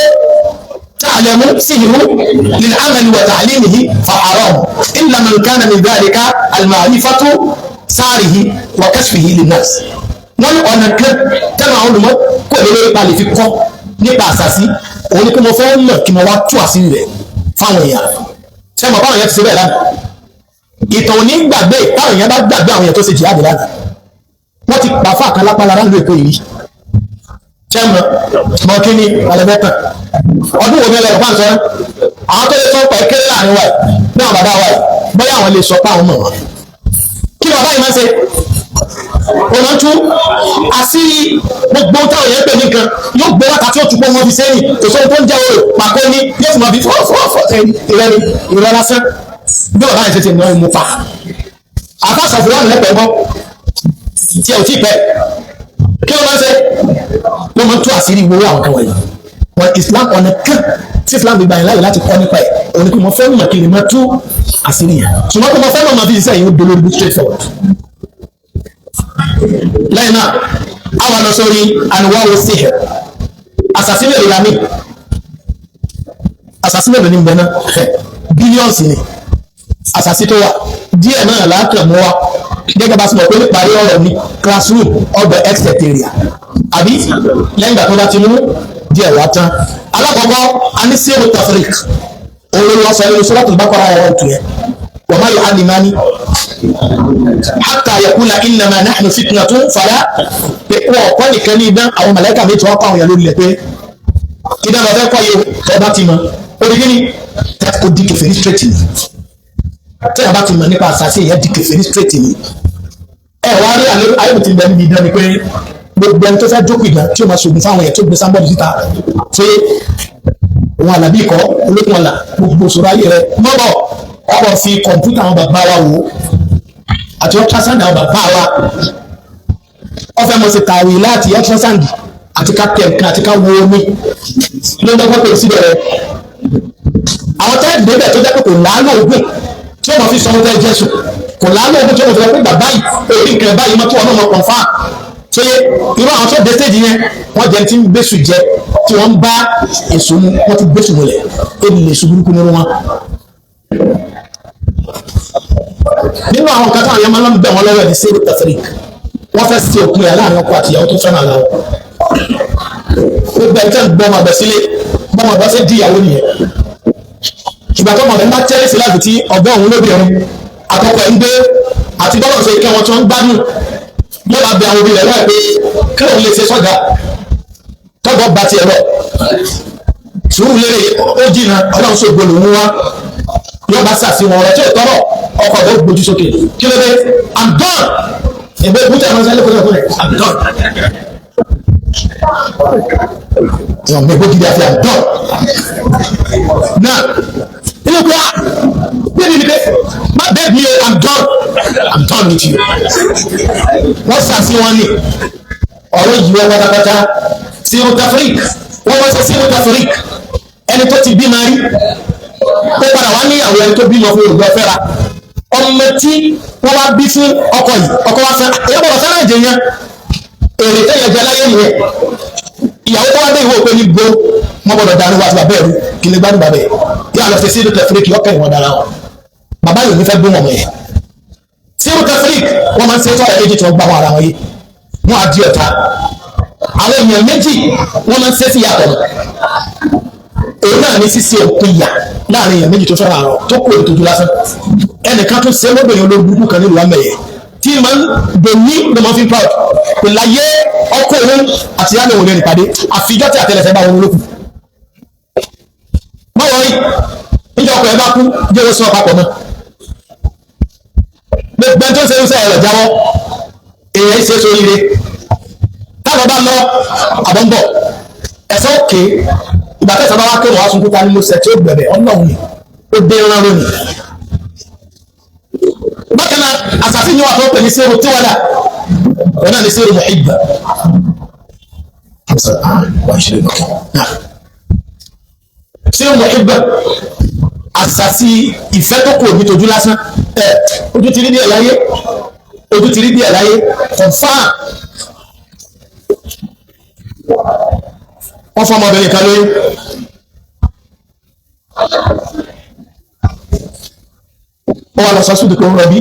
ta'lamu sihru lil amali wa ta'limihi fa haram illa man kana min dhalika al-ma'rifatu sáàrihi wa kashfihi lin-nas. Wọ́n ní ọ̀nà kan tẹ́lẹ̀ àwọn olùmọ̀ kò lè lórí palẹ̀ fi kọ́ nípa àṣàsí òun ni pé mo fẹ́ mọ̀ kí mo wá tú àṣírí rẹ̀ fáwọn èèyàn. Ṣé mo báwọn èèyàn ti ṣe bẹ́ẹ̀ lánàá? Ìtàn ò ní gbàgbé táwọn èèyàn bá gbàgbé àwọn èèyàn tó ṣe jìhádì lánàá. Wọ́n ti pa fún àkànlápá lára nílùú Èkó yìí. Ṣé mo mọ kí ni ọ̀lẹ́fẹ́ tàn? Ọdún wo ni ẹlẹ́rọ pàǹsọ sọ? Àwọn tó lè sọ pé kéré láàrin wa yìí ní àwọn bàbá wa yìí bóyá àwọn lè sọ pé àwọn mọ̀ wọ́n. Kí ni bàbá yìí máa ń ṣe? Òun tún àṣírí gbogbo táwọn èèyàn pè nìkan yóò gbé wákàtí tí ó tún pọ̀ wọn fi sẹ́yìn kò sóhun tó ń jẹ́ òòrùn pàkó ní yóò sì máa fi fọ́ sẹ́yìn ìrẹ́ni ìrẹ́ lásán bí bàbá yìí ṣe ti náà mú pa. Àfàṣàfù wà lẹ́pẹ̀ẹ́ gbọ́ tí ẹ ò tí pẹ́ kí ló máa ń ṣe? Wọ́n máa ń tú àṣírí ìwúrọ̀ àwọn kan wọ̀nyí. Wọn Islam ọ̀nà kan tí Islam gbígbà yẹn láyè láti kọ́ nípa ẹ̀ òun ni pé mo fẹ́ mọ̀ kí ni mo tú àṣírí yẹn ṣùgbọ́n pé mo fẹ́ mọ̀ máa fi ṣiṣẹ́ yìí ó dolórí straight forward. Lẹ́yìn náà a wà lọ sórí àníwáwo sihr àṣàsí mélòó la ní? Àṣàsí mélòó ní bẹ́ẹ̀ náà? Bílíọ̀nsì ni àṣàsí tó wà díẹ̀ náà láàkàn mú wa gẹ́gẹ́ bá sọ pé níparí ọ̀rọ̀ ní classroom ọgbẹ̀ exterior àbí lẹ́yìn ìgbà tó bá ti mú díẹ̀ wá tán. Alákọ̀ọ́kọ́ a ní sẹ́wọ̀n tafrik òun ló sọ nínú Suratul Baqara ọ̀rọ̀ ọ̀tún yẹn wa ma yu'allimani hatta yaqula innama nahnu fitnatun fala pé wọn kọ́ nìkan ní idán àwọn màláíkà méjì wọn kọ́ àwọn èèyàn lórí ilẹ̀ pé idán lọ fẹ́ kọ́ yìí tó bá ti mọ orí kí ni kò di kèfèrí straight ni tẹ́yà bá ti mọ̀ nípa àṣàṣe ìyẹn di kèfèrí straight ni. Ẹ wá rí ayé mi ti bẹ níbi idán ni pé gbogbo ẹni tó fẹ́ jókòó ìdán tí ó máa ṣògùn fáwọn èèyàn tó gbé sáńbọ̀dù síta pé òun àlàbí ikọ̀ olókùn ọ̀la gbogbo ìṣòro ayé rẹ mọ́bọ̀ ọkọ̀ fi kọ̀ǹpútà àwọn bàbá wa wò àti ultrasound àwọn bàbá wa ọfẹ́ mọ̀ sí tàwí láti ultrasound àti ká tẹ̀ nǹkan àti ká wo omi ló ń dọ́gbọ́n pè síbẹ̀ rẹ. Àwọn tẹ́ẹ̀dì débẹ̀ tó jẹ́ pé kò láálò ògùn tí ó mọ̀ fi sọ ọ́n jésù kò láálò ògùn tí ó mọ̀ fi sọ pé bàbá yìí òbí nǹkan báyìí mọ́ tí wọn náà mọ̀ kọ̀ǹfà ṣé irú àwọn tó dé stéèjì yẹn wọ́n jẹ́ tí ń gbèsù jẹ tí wọ́n ń bá èso mu wọ́n ti gbèsù múlẹ̀ ebi lè ṣubú burúkú nínú wọn. Nínú àwọn kan táwọn yẹn máa ń bẹ̀ wọ́n lọ́wọ́ ní sẹ́rù tafrik wọ́n fẹ́ ṣe òpin ẹ̀ láàrin ọkọ àtìyàwó tó fẹ́ràn ara wọn. Gbogbo ẹ̀ tẹ́ ń gbọ́ ọmọ àgbẹ̀ sílé bọ́mọ àgbẹ̀ ṣe di ìyàwó nìyẹn. Ìgbà tó mọ̀ ẹ̀ ń bá tẹ́lẹ̀ sí láti tí ọ̀gá òun lóbìnrin àtọkọ ẹ̀ ń gbé àti bọ́lọ̀ ṣe kẹ́ wọn tí wọ́n ń gbádùn yóò bá bẹ àwọn obìnrin rẹ̀ pé kí òun lè ṣe sọ́jà tọ́gbọ́ bá tiẹ̀ lọ sùúrù lérè ó jìnnà ọlọ́run sóògbó lòún wá yóò bá sàfihàn ọ̀rọ̀ tí ò tọ́rọ̀ ọkọ̀ ló gbójú sókè kí ló dé I'm done ìgbé ìbútẹ̀ àwọn sẹ́lẹ̀ kọ́lẹ̀ kọ́lẹ̀ I'm done ìwọ̀n mi gbójú àfi I'm done náà inú pé ah bí ẹni pé má bẹ́ẹ̀ mi o I'm done I'm done with you wọ́n sàfihàn ni ọ̀rọ̀ yìí wọ́n pátápátá sírù tafrik wọ́n wọ́n sọ sírù tafrik ẹni tó ti bímọ rí ó padà wá níyàwó ẹni tó bímọ fún olùgbọ́ fẹ́ra ọmọ tí wọ́n wá bí fún ọkọ yìí ọkọ wá fẹ́ èyí gbọ́dọ̀ fẹ́ràn jẹ yẹn èrè tẹ́yẹ jẹ láyé nìyẹn ìyàwó tó wá dé ìwé òpin ní bo wọ́n gbọ́dọ̀ dànù wá sí bàbá ẹ̀rú kí lè gbádùn bàbá ẹ̀ yóò lọ sí sírù tafrik ọkẹ́ ìwọ̀n dára wọn bàbá yìí ò ní fẹ́ gbé wọn mọ̀ yẹn sírù tafrik wọ́n máa ń ṣe tọ́lá méjì tí wọ́n gbá wọn ara wọn yìí wọ́n á di ọ̀tá àwọn èèyàn méjì wọ́n máa ń ṣe sí yàtọ̀ mọ́ èyí náà ní ṣíṣe òpin ìyà láàrin èèyàn méjì tó fẹ́ràn àrọ tó kú ètò ojú lásán ẹnìkan tó ṣe lóbìnrin olóògùn kan nílùú amẹ̀yẹ tí máa ń dè ní ló máa fi proud pé láyé ọkọ òun àti ìyá òun lè rìn pàdé àfijọ́ tí àtẹlẹsẹ̀ bá wọn lókù. má wọrí níjọ́ ọkọ ẹ bá kú jẹ́ owó sí wọn papọ̀ mọ́ ẹni tó ń ṣe irúṣẹ́ ẹ̀rọ jáwọ́ èèyàn ṣe é sóríire táwọn bá lọ àbọ̀ ń bọ̀ ẹ̀sọ́ òkè ìgbà tẹ̀sán bá wá pé wọ́n á sunkún ta ni mo ṣẹ̀ tí ó gbẹ̀bẹ̀ ọlọ́run ni ó dé rán lónìí. Bákan náà àṣàfihàn wà tó pè ní sẹ́rù tíwádà wọn náà ní sẹ́rù muhibba. Sẹ́rù muhibba àṣàṣì ìfẹ́ tó kù òbí tójú lásán ẹ̀ ojú ti rí díẹ̀ láyé ojú ti rí díẹ̀ láyé confam wọ́n fọ́ ọmọbìnrin kan lóyún ó wà lọ sọ sídìí pé ó ń rọbí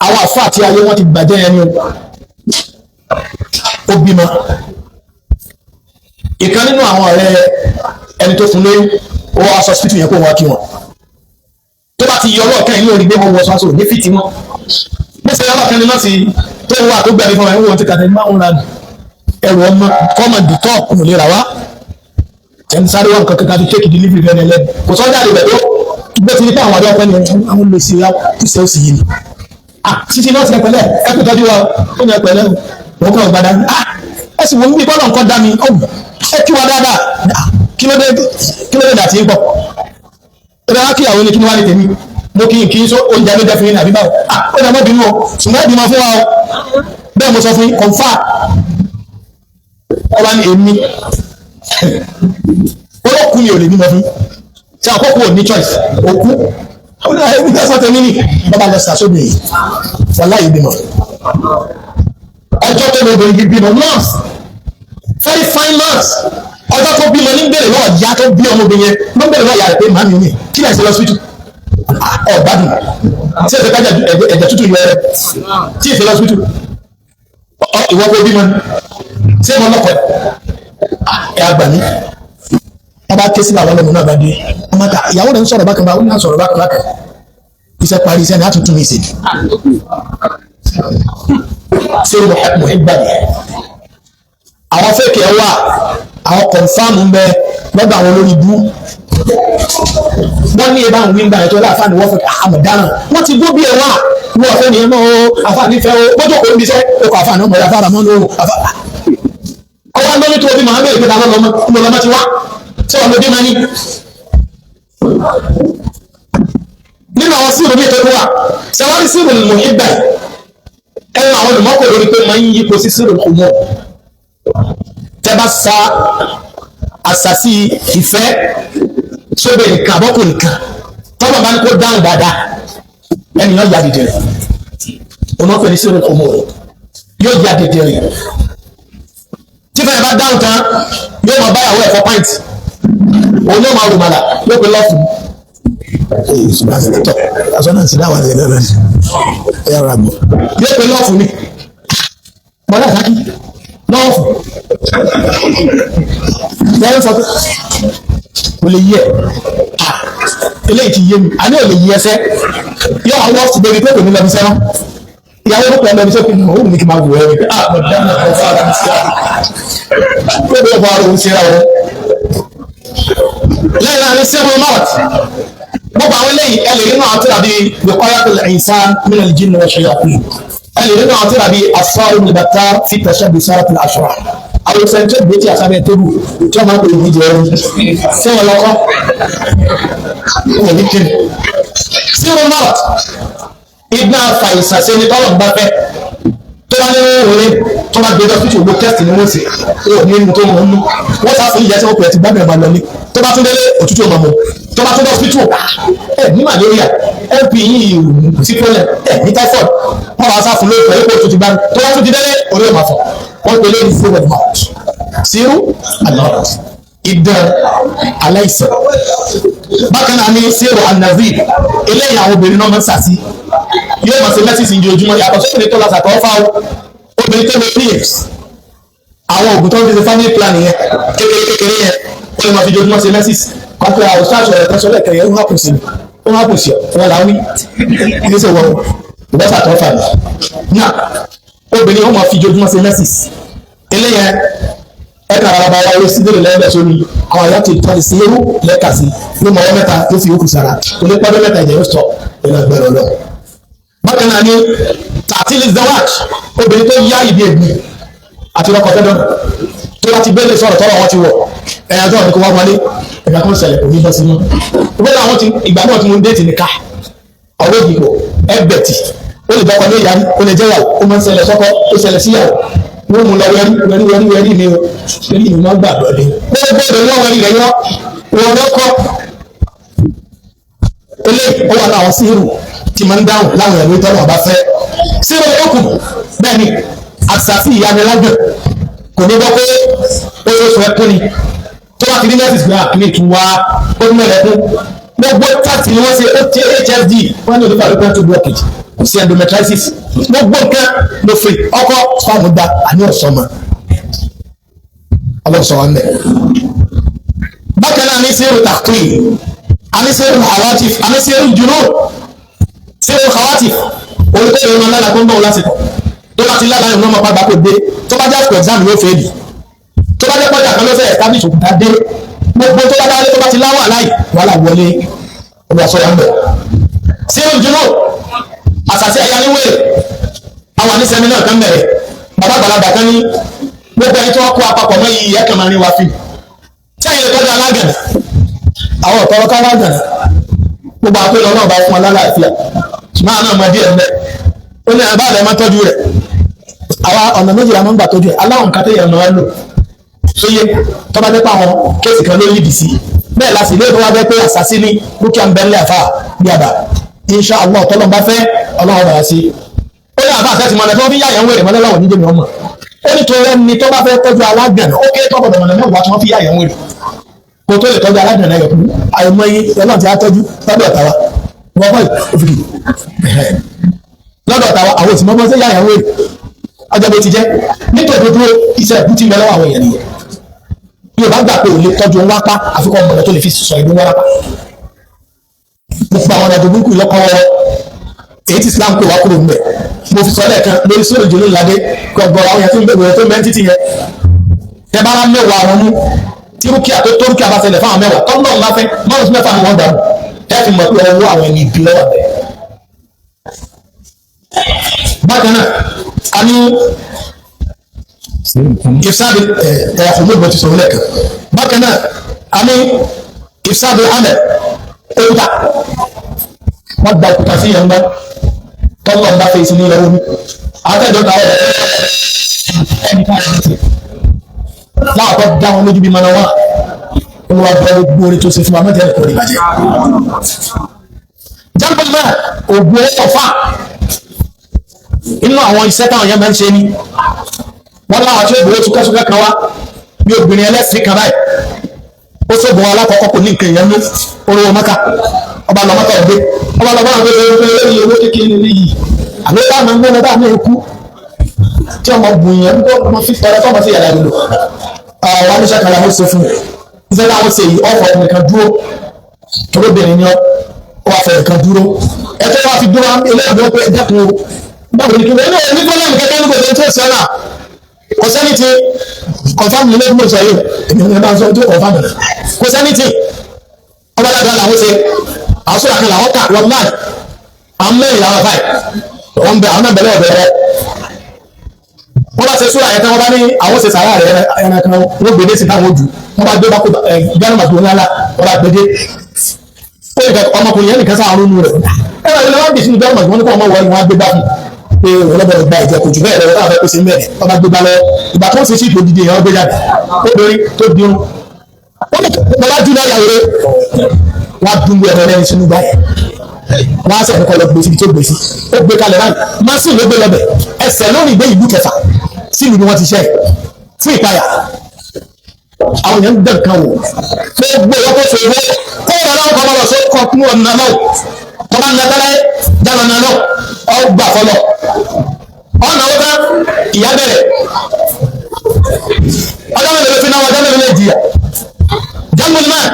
àwọn àfáà àti ayé wọn ti bàjẹ́ yẹn ni ó bímọ ìkan nínú àwọn ọ̀rẹ́ ẹni tó fún lóyún ó wá sọ sídìí yẹn kó wọn kí wọn tó bá ti yọ ọlọ́ọ̀kẹ́ yìí lórí gbé wọn wọ sọ́sọ́ ní fìtì wọn bó ṣe ọlọ́ọ̀kẹ́ ni nọ́ọ̀sì tó wà tó gbẹ̀mí fún ẹ wọ́n ti kàtẹ́ máa ń ra ẹrù ọmọ kọ́mọ dìtọ́ kò lè rà wá ẹni sáré wọn kankan fi take delivery fẹ́ni ẹlẹ́ni kò sọ́jà rẹ̀ tó gbé ti ní pé àwọn àdó ọ̀pẹ ni àwọn lè ṣe ìṣe òsì yìí ni ah títí náà ti ẹ̀pẹ̀lẹ́ ẹ kú tọ́jú wa ó ní ẹ̀pẹ̀lẹ́ o wọ́n kọ́ ọ̀gbádá ah ẹ sì wọ́n ń bí bọ́lá nǹkan dá mi ọ̀hún ẹ kí wa dáadáa kí ló dé kí ló dé dàtí ń pọ̀ ẹ bá wá kíyàwó ni kí ni wá ní tèmi mo kí n kí n sọ oúnjẹ ló jẹ fún yín àbí báwo ah ó dà mọ́ bínú o ṣùgbọ́n ẹ̀bí máa fún wa o bẹ́ẹ̀ mo sọ fún yín kọ̀ǹfà ọba ní èmi olókùn mi ò lè bímọ fún tí àkókò ò ní choice òkú ẹbí tẹ́sán tẹ̀mí ni bàbá lọ sàṣọ́bì yìí wàláyé bímọ ọjọ́ tó lọ obìnrin bímọ nurse very fine nurse ọjọ́ tó bímọ ní bèrè lọ́wọ́ ìyá tó bí ọmọbìnrin yẹn ló ń bèrè lọ́wọ́ ìyá rẹ̀ pé màmí mi kí lè ṣe lọ síbítù ọ̀gbádùn tí ẹ̀fẹ̀ kájà ẹ̀jẹ̀ tútù yọ ẹ tí ìfẹ́ lọ síbítù ìwọ kó bímọ ni ṣé mo lọ́kọ̀ ẹ̀ àgbà mi wọ́n bá ké sí bàbá ọlọ́mọ náà bá dé wọ́n máa ta ìyàwó rẹ̀ ń sọ̀rọ̀ bákan bá ó ní à sọ̀rọ̀ bákan bákan iṣẹ́ parí iṣẹ́ ni á tún tún mi ṣe ṣé mo ẹ gbà mí. Àwọn fẹ́ẹ̀kì ẹ̀ wà àwọn kọ̀nfàmù ń bẹ lọ́dọ̀ àwọn olórí ibú wọ́n ní ebá ń wí ń gbà yẹn tó láàfáà ni wọ́n fẹ́ àmọ̀dáràn wọ́n ti gbó bí ẹ wà wọ́n fẹ́ nìyẹn mọ́ o àfáà nífẹ̀ẹ́ o bójú kò ń bisẹ́ o kò àfáà ní ọmọ ìyá fára mọ́ ní o àfáà ọwọ́ lórí tó bí màá bẹ̀rẹ̀ pé ta lọ́mọ ọmọ ti wá tí wọn lóde máa ní. Nínú àwọn síìrù ní ìtọ́jú wa ṣàwárí síìrù ní mọ̀híbà ẹnu àwọn olùmọ́kò lórí pé máa ń yípo sí síìrù kò mọ̀ tẹ́ bá sa àṣàṣì ìfẹ́ sóbè nìkan àbọ́kù nìkan tọ́gbà bá ní kó dáhùn dáadáa ẹni yóò ya dìde rẹ̀ olùmọ́kò ní síìrù kò mọ̀ yóò ya dìde rẹ̀ tí fẹ́rẹ̀ bá dáhùn tán yóò máa báyàwó ẹ̀fọ́ pint òun yóò máa rò màlà yóò pe lọ́ọ̀fù. Yóò pe lọ́ọ̀fù mi bọ́lá ìsákì lọ́ọ̀fù lẹ́yìn sọ pé kò lè yí ẹ̀ eléyìí ti yé mi àní ò lè yí ẹsẹ̀ yóò àwọn lọ́ọ̀fù débi pé kò ní lọ bí sẹ́wọ̀n ìyàwó ló pẹ̀lú ẹbí sẹ́kùn ó ní kí máa wù ẹ́ wípé ah mo dáná kọ́ fara mi sí ara pé bí ọba òun ṣe ra wọn. Lẹ́yìn náà ní civil north gbogbo àwọn eléyìí ẹ lè rí náà tíra bíi wiqayatul insan min al-jinni wa shayatin ẹ lè rí náà tíra bíi as-sarim al-battar fi tashabbuh saratil ashrar àwọn ìṣẹ́ tó gbé tí a sábẹ́ tébù tí wọ́n máa ń pè ní ìjẹ́ ẹni tí wọ́n lọ́kọ́ wọ́n ní kiri civil north iná fàìsàn ṣe ni tọ́lọ̀ ń bá fẹ́ tó bá ní wọlé tó bá gbé lọ sí ògbó tẹ́sì ni wọ́n ṣe ó ní inú tó mọ̀ ń nú wọ́n sá fún ìyá tí wọ́n pè é ti gbábẹ̀ máa lọ ní tó bá tún délé òtútù ọmọ mọ̀ tó bá tún lọ hospital ẹ ní malaria mp yìí kò sí problem ẹ ní typhoid wọ́n bá sá fún lóòótọ́ ipò òtútù gbá tó bá tún ti délé orí ẹ̀ máa fọ̀ wọ́n pè lórí zero and mouth zero and mouth ìdán aláìsàn bákan náà ní zero and nazir eléyìí àwọn obìnrin náà máa ń sàsí yóò máa ṣe mẹ́sìsì ní ojoojúmọ́ yàtọ̀ sóbìnrin tó la sàtọ́ fáwọn obìnrin tó lo pills àwọn oògùn tó ń fi ṣe family planning yẹn kékeré kékeré yẹn ó lè máa fi ojoojúmọ́ ṣe mẹ́sìsì kọ́kọ́ àwọn sáàsì ọ̀rẹ́ tẹ́sán lẹ́kẹ̀ẹ́ yẹn ó hàpù sí ó hàpù sí wọn là ń wí ilé ṣe wọ ìwọ sàtọ́ fà ní. Náà obìnrin ó máa fi ojoojúmọ́ ṣe mẹ́sìsì eléyẹn ẹ̀ka ara bá wáyé sídìrì lẹ́yìn sómi àwọn àyà ti tọ́ sí ewu lẹ́ka sí ló mọ ọwọ́ mẹ́ta tó fi òkú sára kò ní pọ́dọ́ mẹ́ta ẹ̀jẹ̀ yóò sọ pẹ̀lú agbára Ọlọ́run. Bákan náà ni tàtílì zawaj, obìnrin tó yá ìdí ègbì àti ọkọ̀ tẹ́dọ̀nà tó bá ti bẹ́lẹ̀ sọ̀rọ̀ tọ́rọ̀ wọn ti wọ̀ ẹ̀yà tó ní kó wá wọlé, ẹ̀yà kan ṣẹlẹ̀ kò ní bọ́ sí mọ́. Ìgbà náà wọ́n ti ìgbà náà tí mo ń déètì ní ká ọwọ́ ìdìbò ẹgbẹ̀tì ó lè dọ́kọ ní ìyá rí, ó lè jẹ́yàwó, ó máa ń ṣẹlẹ̀ sọ́kọ, ó ṣẹlẹ̀ síyàwó, wọ́n mú lọ wẹ́rí wẹ́rí wẹ́rí wẹ́rí mi o, wẹ́rí mi máa gbàgbọ́ ni. Gbogbo ìdè wọ́n wẹ́rí rẹ̀ yọ wọ́n lọ́kọ́. Eléyìí ó wà láwọn síhìrù tí máa ń dáhùn láwọn ẹ̀rọ ìtọ́nà ọba fẹ́. Síhìrù okùn bẹ́ẹ̀ ni àṣàfi ìyanilágbọ̀n kò ní gbọ́ pé ó ṣe sọ ẹkún ni tó bá ti ní nẹ́ẹ̀sì gbé àkíní tún wá ó ní mẹ́rẹ̀ẹ́kún gbogbo tààtì ni wọ́n ṣe ó ti HSD wọ́n ní onífà lópin tó blockage, kò sí endometriosis, gbogbo nǹkan ló fi ọkọ fáwọn gba àní ọ̀sọ́mọ ọlọ́sọ wa ń bẹ̀. Bákan náà ní sẹ́rù tàkìrì, àní sẹ́rù hawatif, àní sẹ́rù jùlọ sẹ́rù hawatif olùkọ́ ìrìnà lára tó ń bọ̀ lásìkò tó bá ti lára ìrìnà ọmọ pàgbà kò dé, tó bá jẹ́ àsìkò exam yóò fẹ́ẹ̀lì, tó bá jẹ́ pọ́jà kan ló fẹ́ establish òkúta dé, gbogbo tó bá dá lé tó bá ti láwà láì wàhálà wọlé olùwàsọ wa ń bẹ̀. Sẹ́rù jùlọ àsàsí ayáléwé àwọn ní sẹ́mínà kan bẹ̀rẹ̀, bàbá àgbàlagbà kan ní gbogbo ẹni tí wọ́n kó apapọ̀ mọ́ iyì ẹ̀kan máa ní wá fi tí àyè lè tọ́jú alágànà àwọn ọ̀tọ́ ọ̀tọ́ alágànà gbogbo àpé lọ́nà ọba fún alálàáfíà ṣùgbọ́n àwọn ọmọdé ẹ̀ ń bẹ̀ ó ní àbá rẹ̀ máa tọ́jú rẹ̀. Àwa ọ̀nà méjì la máa ń gbà tọ́jú ẹ̀, aláwọ̀ nǹkan téèyàn máa ń lò sóye tó bá jẹ́ pé àwọn kéèsì kan ló yìdì sí bẹ́ẹ̀ la sì lè tó wá jẹ́ pé àṣàṣì ní dúkìá ń bẹ́ńlẹ̀ àfà bí àbá insha Allah tọ́lọ́ bá fẹ́ ọlọ́run bàrà sí. Ó ní àbá àfẹ́sì mọ́lẹ̀ tó fi yáyà ń wèrè mọ́lẹ̀ láwọn oníjẹ́mi ọmọ ó ní torí ẹni tó bá fẹ́ tọ́jú alágbẹ̀nà ó kéré tọ́gbọ̀dọ̀ mọ̀nà mẹ́wàá tí wọ́n fi yáyà ń wèrè kó tó lè tọ́jú alágbẹ̀nà ẹ̀yọ̀ kú àìmọye ọlọ́run ti á tọ́jú lọ́dọ̀ ọ̀tàwà wọ́n kọ́ òfìkì lọ́dọ̀ ọ̀tàwà àwọn òsì mọ́mọ́ sí yáyà ń wèrè ọjọ́ bó ti jẹ́ nítorí dúró iṣẹ́ ìbú ti mẹ́lọ́wọ́ àwọn èèyàn nìyẹn. Yóò bá gbà pé ò lè tọ́jú wápá àfikún ọmọ rẹ̀ tó lè fi sọ ìlú wárápá gbogbo àwọn ọ̀dọ́ burúkú lọ́kọ́ èyí tí Islam kò wá kúrò ń bẹ̀. Mo fi sọ lẹ́ẹ̀kan lórí sóòrò jòló ládé gbọ̀ngbọ̀n àwọn yẹn tó ń bẹ̀rẹ̀ tó ń bẹ̀ ń títì yẹn tẹ bá mẹ́wàá àwọn mú tí rúkìá tó tó rúkìá bá ṣẹlẹ̀ fáwọn mẹ́wàá tọ́ náà bá fẹ́ márùn sí mẹ́fà ni wọ́n dàrú ẹ fi mọ̀ pé ọwọ́ àwọn ẹni ìbí lọ́wọ́ bẹ̀. Bákan náà a ní ìfsáàdì ẹ̀ẹ́dẹ̀kùn mú ìbọn ti sọ̀rọ̀ lẹ́ẹ̀kan. Bákan náà a ní ìfsáàdì amẹ̀ òkúta wọ́n gba òkúta sí yẹn ń gbọ́ tọ́lọ̀ ń bá fèsì ní ilẹ̀ omi àtẹ̀dọ́ta ọ̀rọ̀ ẹni ká ẹni tiẹ̀ láàkọ́ dá wọn lójú bí mọ́nà wá olúwa bọ́ gbogbo orí tó ṣe fún wa mọ́tẹ́ ẹ̀kọ́ ní ìbàjẹ́. Jábọ̀lá ògùn ọ̀fà inú àwọn iṣẹ́ táwọn yẹn máa ń ṣe ni wọ́n láwọn tí ó gbowó túkẹ́túkẹ́ kan wá bí obìnrin ẹlẹ́sìn kan báyìí ó sóògùn alákọ̀ọ́kọ́ kò ní nǹkan ìyẹn nú olówó mọ́ká ọba lọ mọ́tò ọ̀gbẹ́ ọba lọ báwọn gbé lórí owó kékeré yìí àbí bá máa ń gbọ́dọ̀ bá máa kú tí ọmọ bùn yẹn ń bọ́ ọmọ fífi ọ̀rẹ́ fọmọ sí yàrá ìlú àwọn oníṣẹ́ kan làwọn ṣe fún un iṣẹ́ láwọn ṣe yìí ọ̀fọ̀ nìkan dúró torobìnrin ni ó wà fẹ́ nìkan dúró ẹ tó wá fi dúró eléyàwó pé dẹ́kun o báwo ni kí wọ́n ní fọlọ́ọ̀mù kẹ́kẹ́ ní kò tó ṣe náà kò sẹ́ni tí kọ̀fáàmù nílé ìgbìmọ̀ sọ yìí èmi ní bá ń sọ tó kọ̀fáàmù rẹ̀ kò sẹ́ni tí ọba dàgbà làwọn ṣe àwọn sọ̀rọ̀ kan làwọn kà wọ́n náà àwọn mẹ́rin làwọn fàì wọ́n bẹ àwọn náà bẹ̀rẹ̀ ọ̀bẹ̀ rẹ̀ wọ́n bá ṣe sóra yẹn tán wọ́n bá ní àwọn ṣe sàrà rẹ̀ ẹran kan wọ́n gbèdé sí táwọn ojú wọ́n bá gbé bá kó gánà màgbó ńlá wọ́n bá gbèdé ó yẹ ọmọkùnrin yẹn nìkan sáà ronú rẹ̀ ẹ̀rọ ìlú wọn bì sínú gánà màgbó wọn ní kó ọmọ wọlé wọn á gbé bá fún pé ọlọ́bẹ̀rẹ̀ gba ìjẹ kò jù bẹ́ẹ̀ lọ́wọ́ táwọn fẹ́ kó sí mẹ́rin ọba gbé bá lọ ìgbà tó ń ṣe sí ìpò dídì èèyàn gbé jáde obìnrin tó dirun wọ́n ní bàbá jù náà yàwó rẹ̀ wọ́n á dùn ẹ̀rọ lẹ́yìn sínú báyìí wọ́n á sẹ̀kọ́ lọ gbé síbi tó gbé sí ó gbé kalẹ̀ báyìí másìn ló gbé lọ́bẹ̀ ẹsẹ̀ lórí ìgbé ìlú kẹfà sílùú ni wọ́n ti ṣe fún ìpayà àwọn èèyàn ń dẹ̀ nǹkan wò gbogbo ìwọ́n tó ṣe owó kó wọn náà kọ́ lọ sókọ̀ kún ọ̀nà náà tọ́ba ń lẹ́tẹ́lẹ́ jáde ọ̀nà náà ọgbà fọlọ́ ọ̀nà ó tán ìyá bẹ̀rẹ̀ ọjọ́ mẹ́lẹ̀ ló fi náà ọjọ́ mẹ́lẹ̀ lè jìyà jágbó ni máa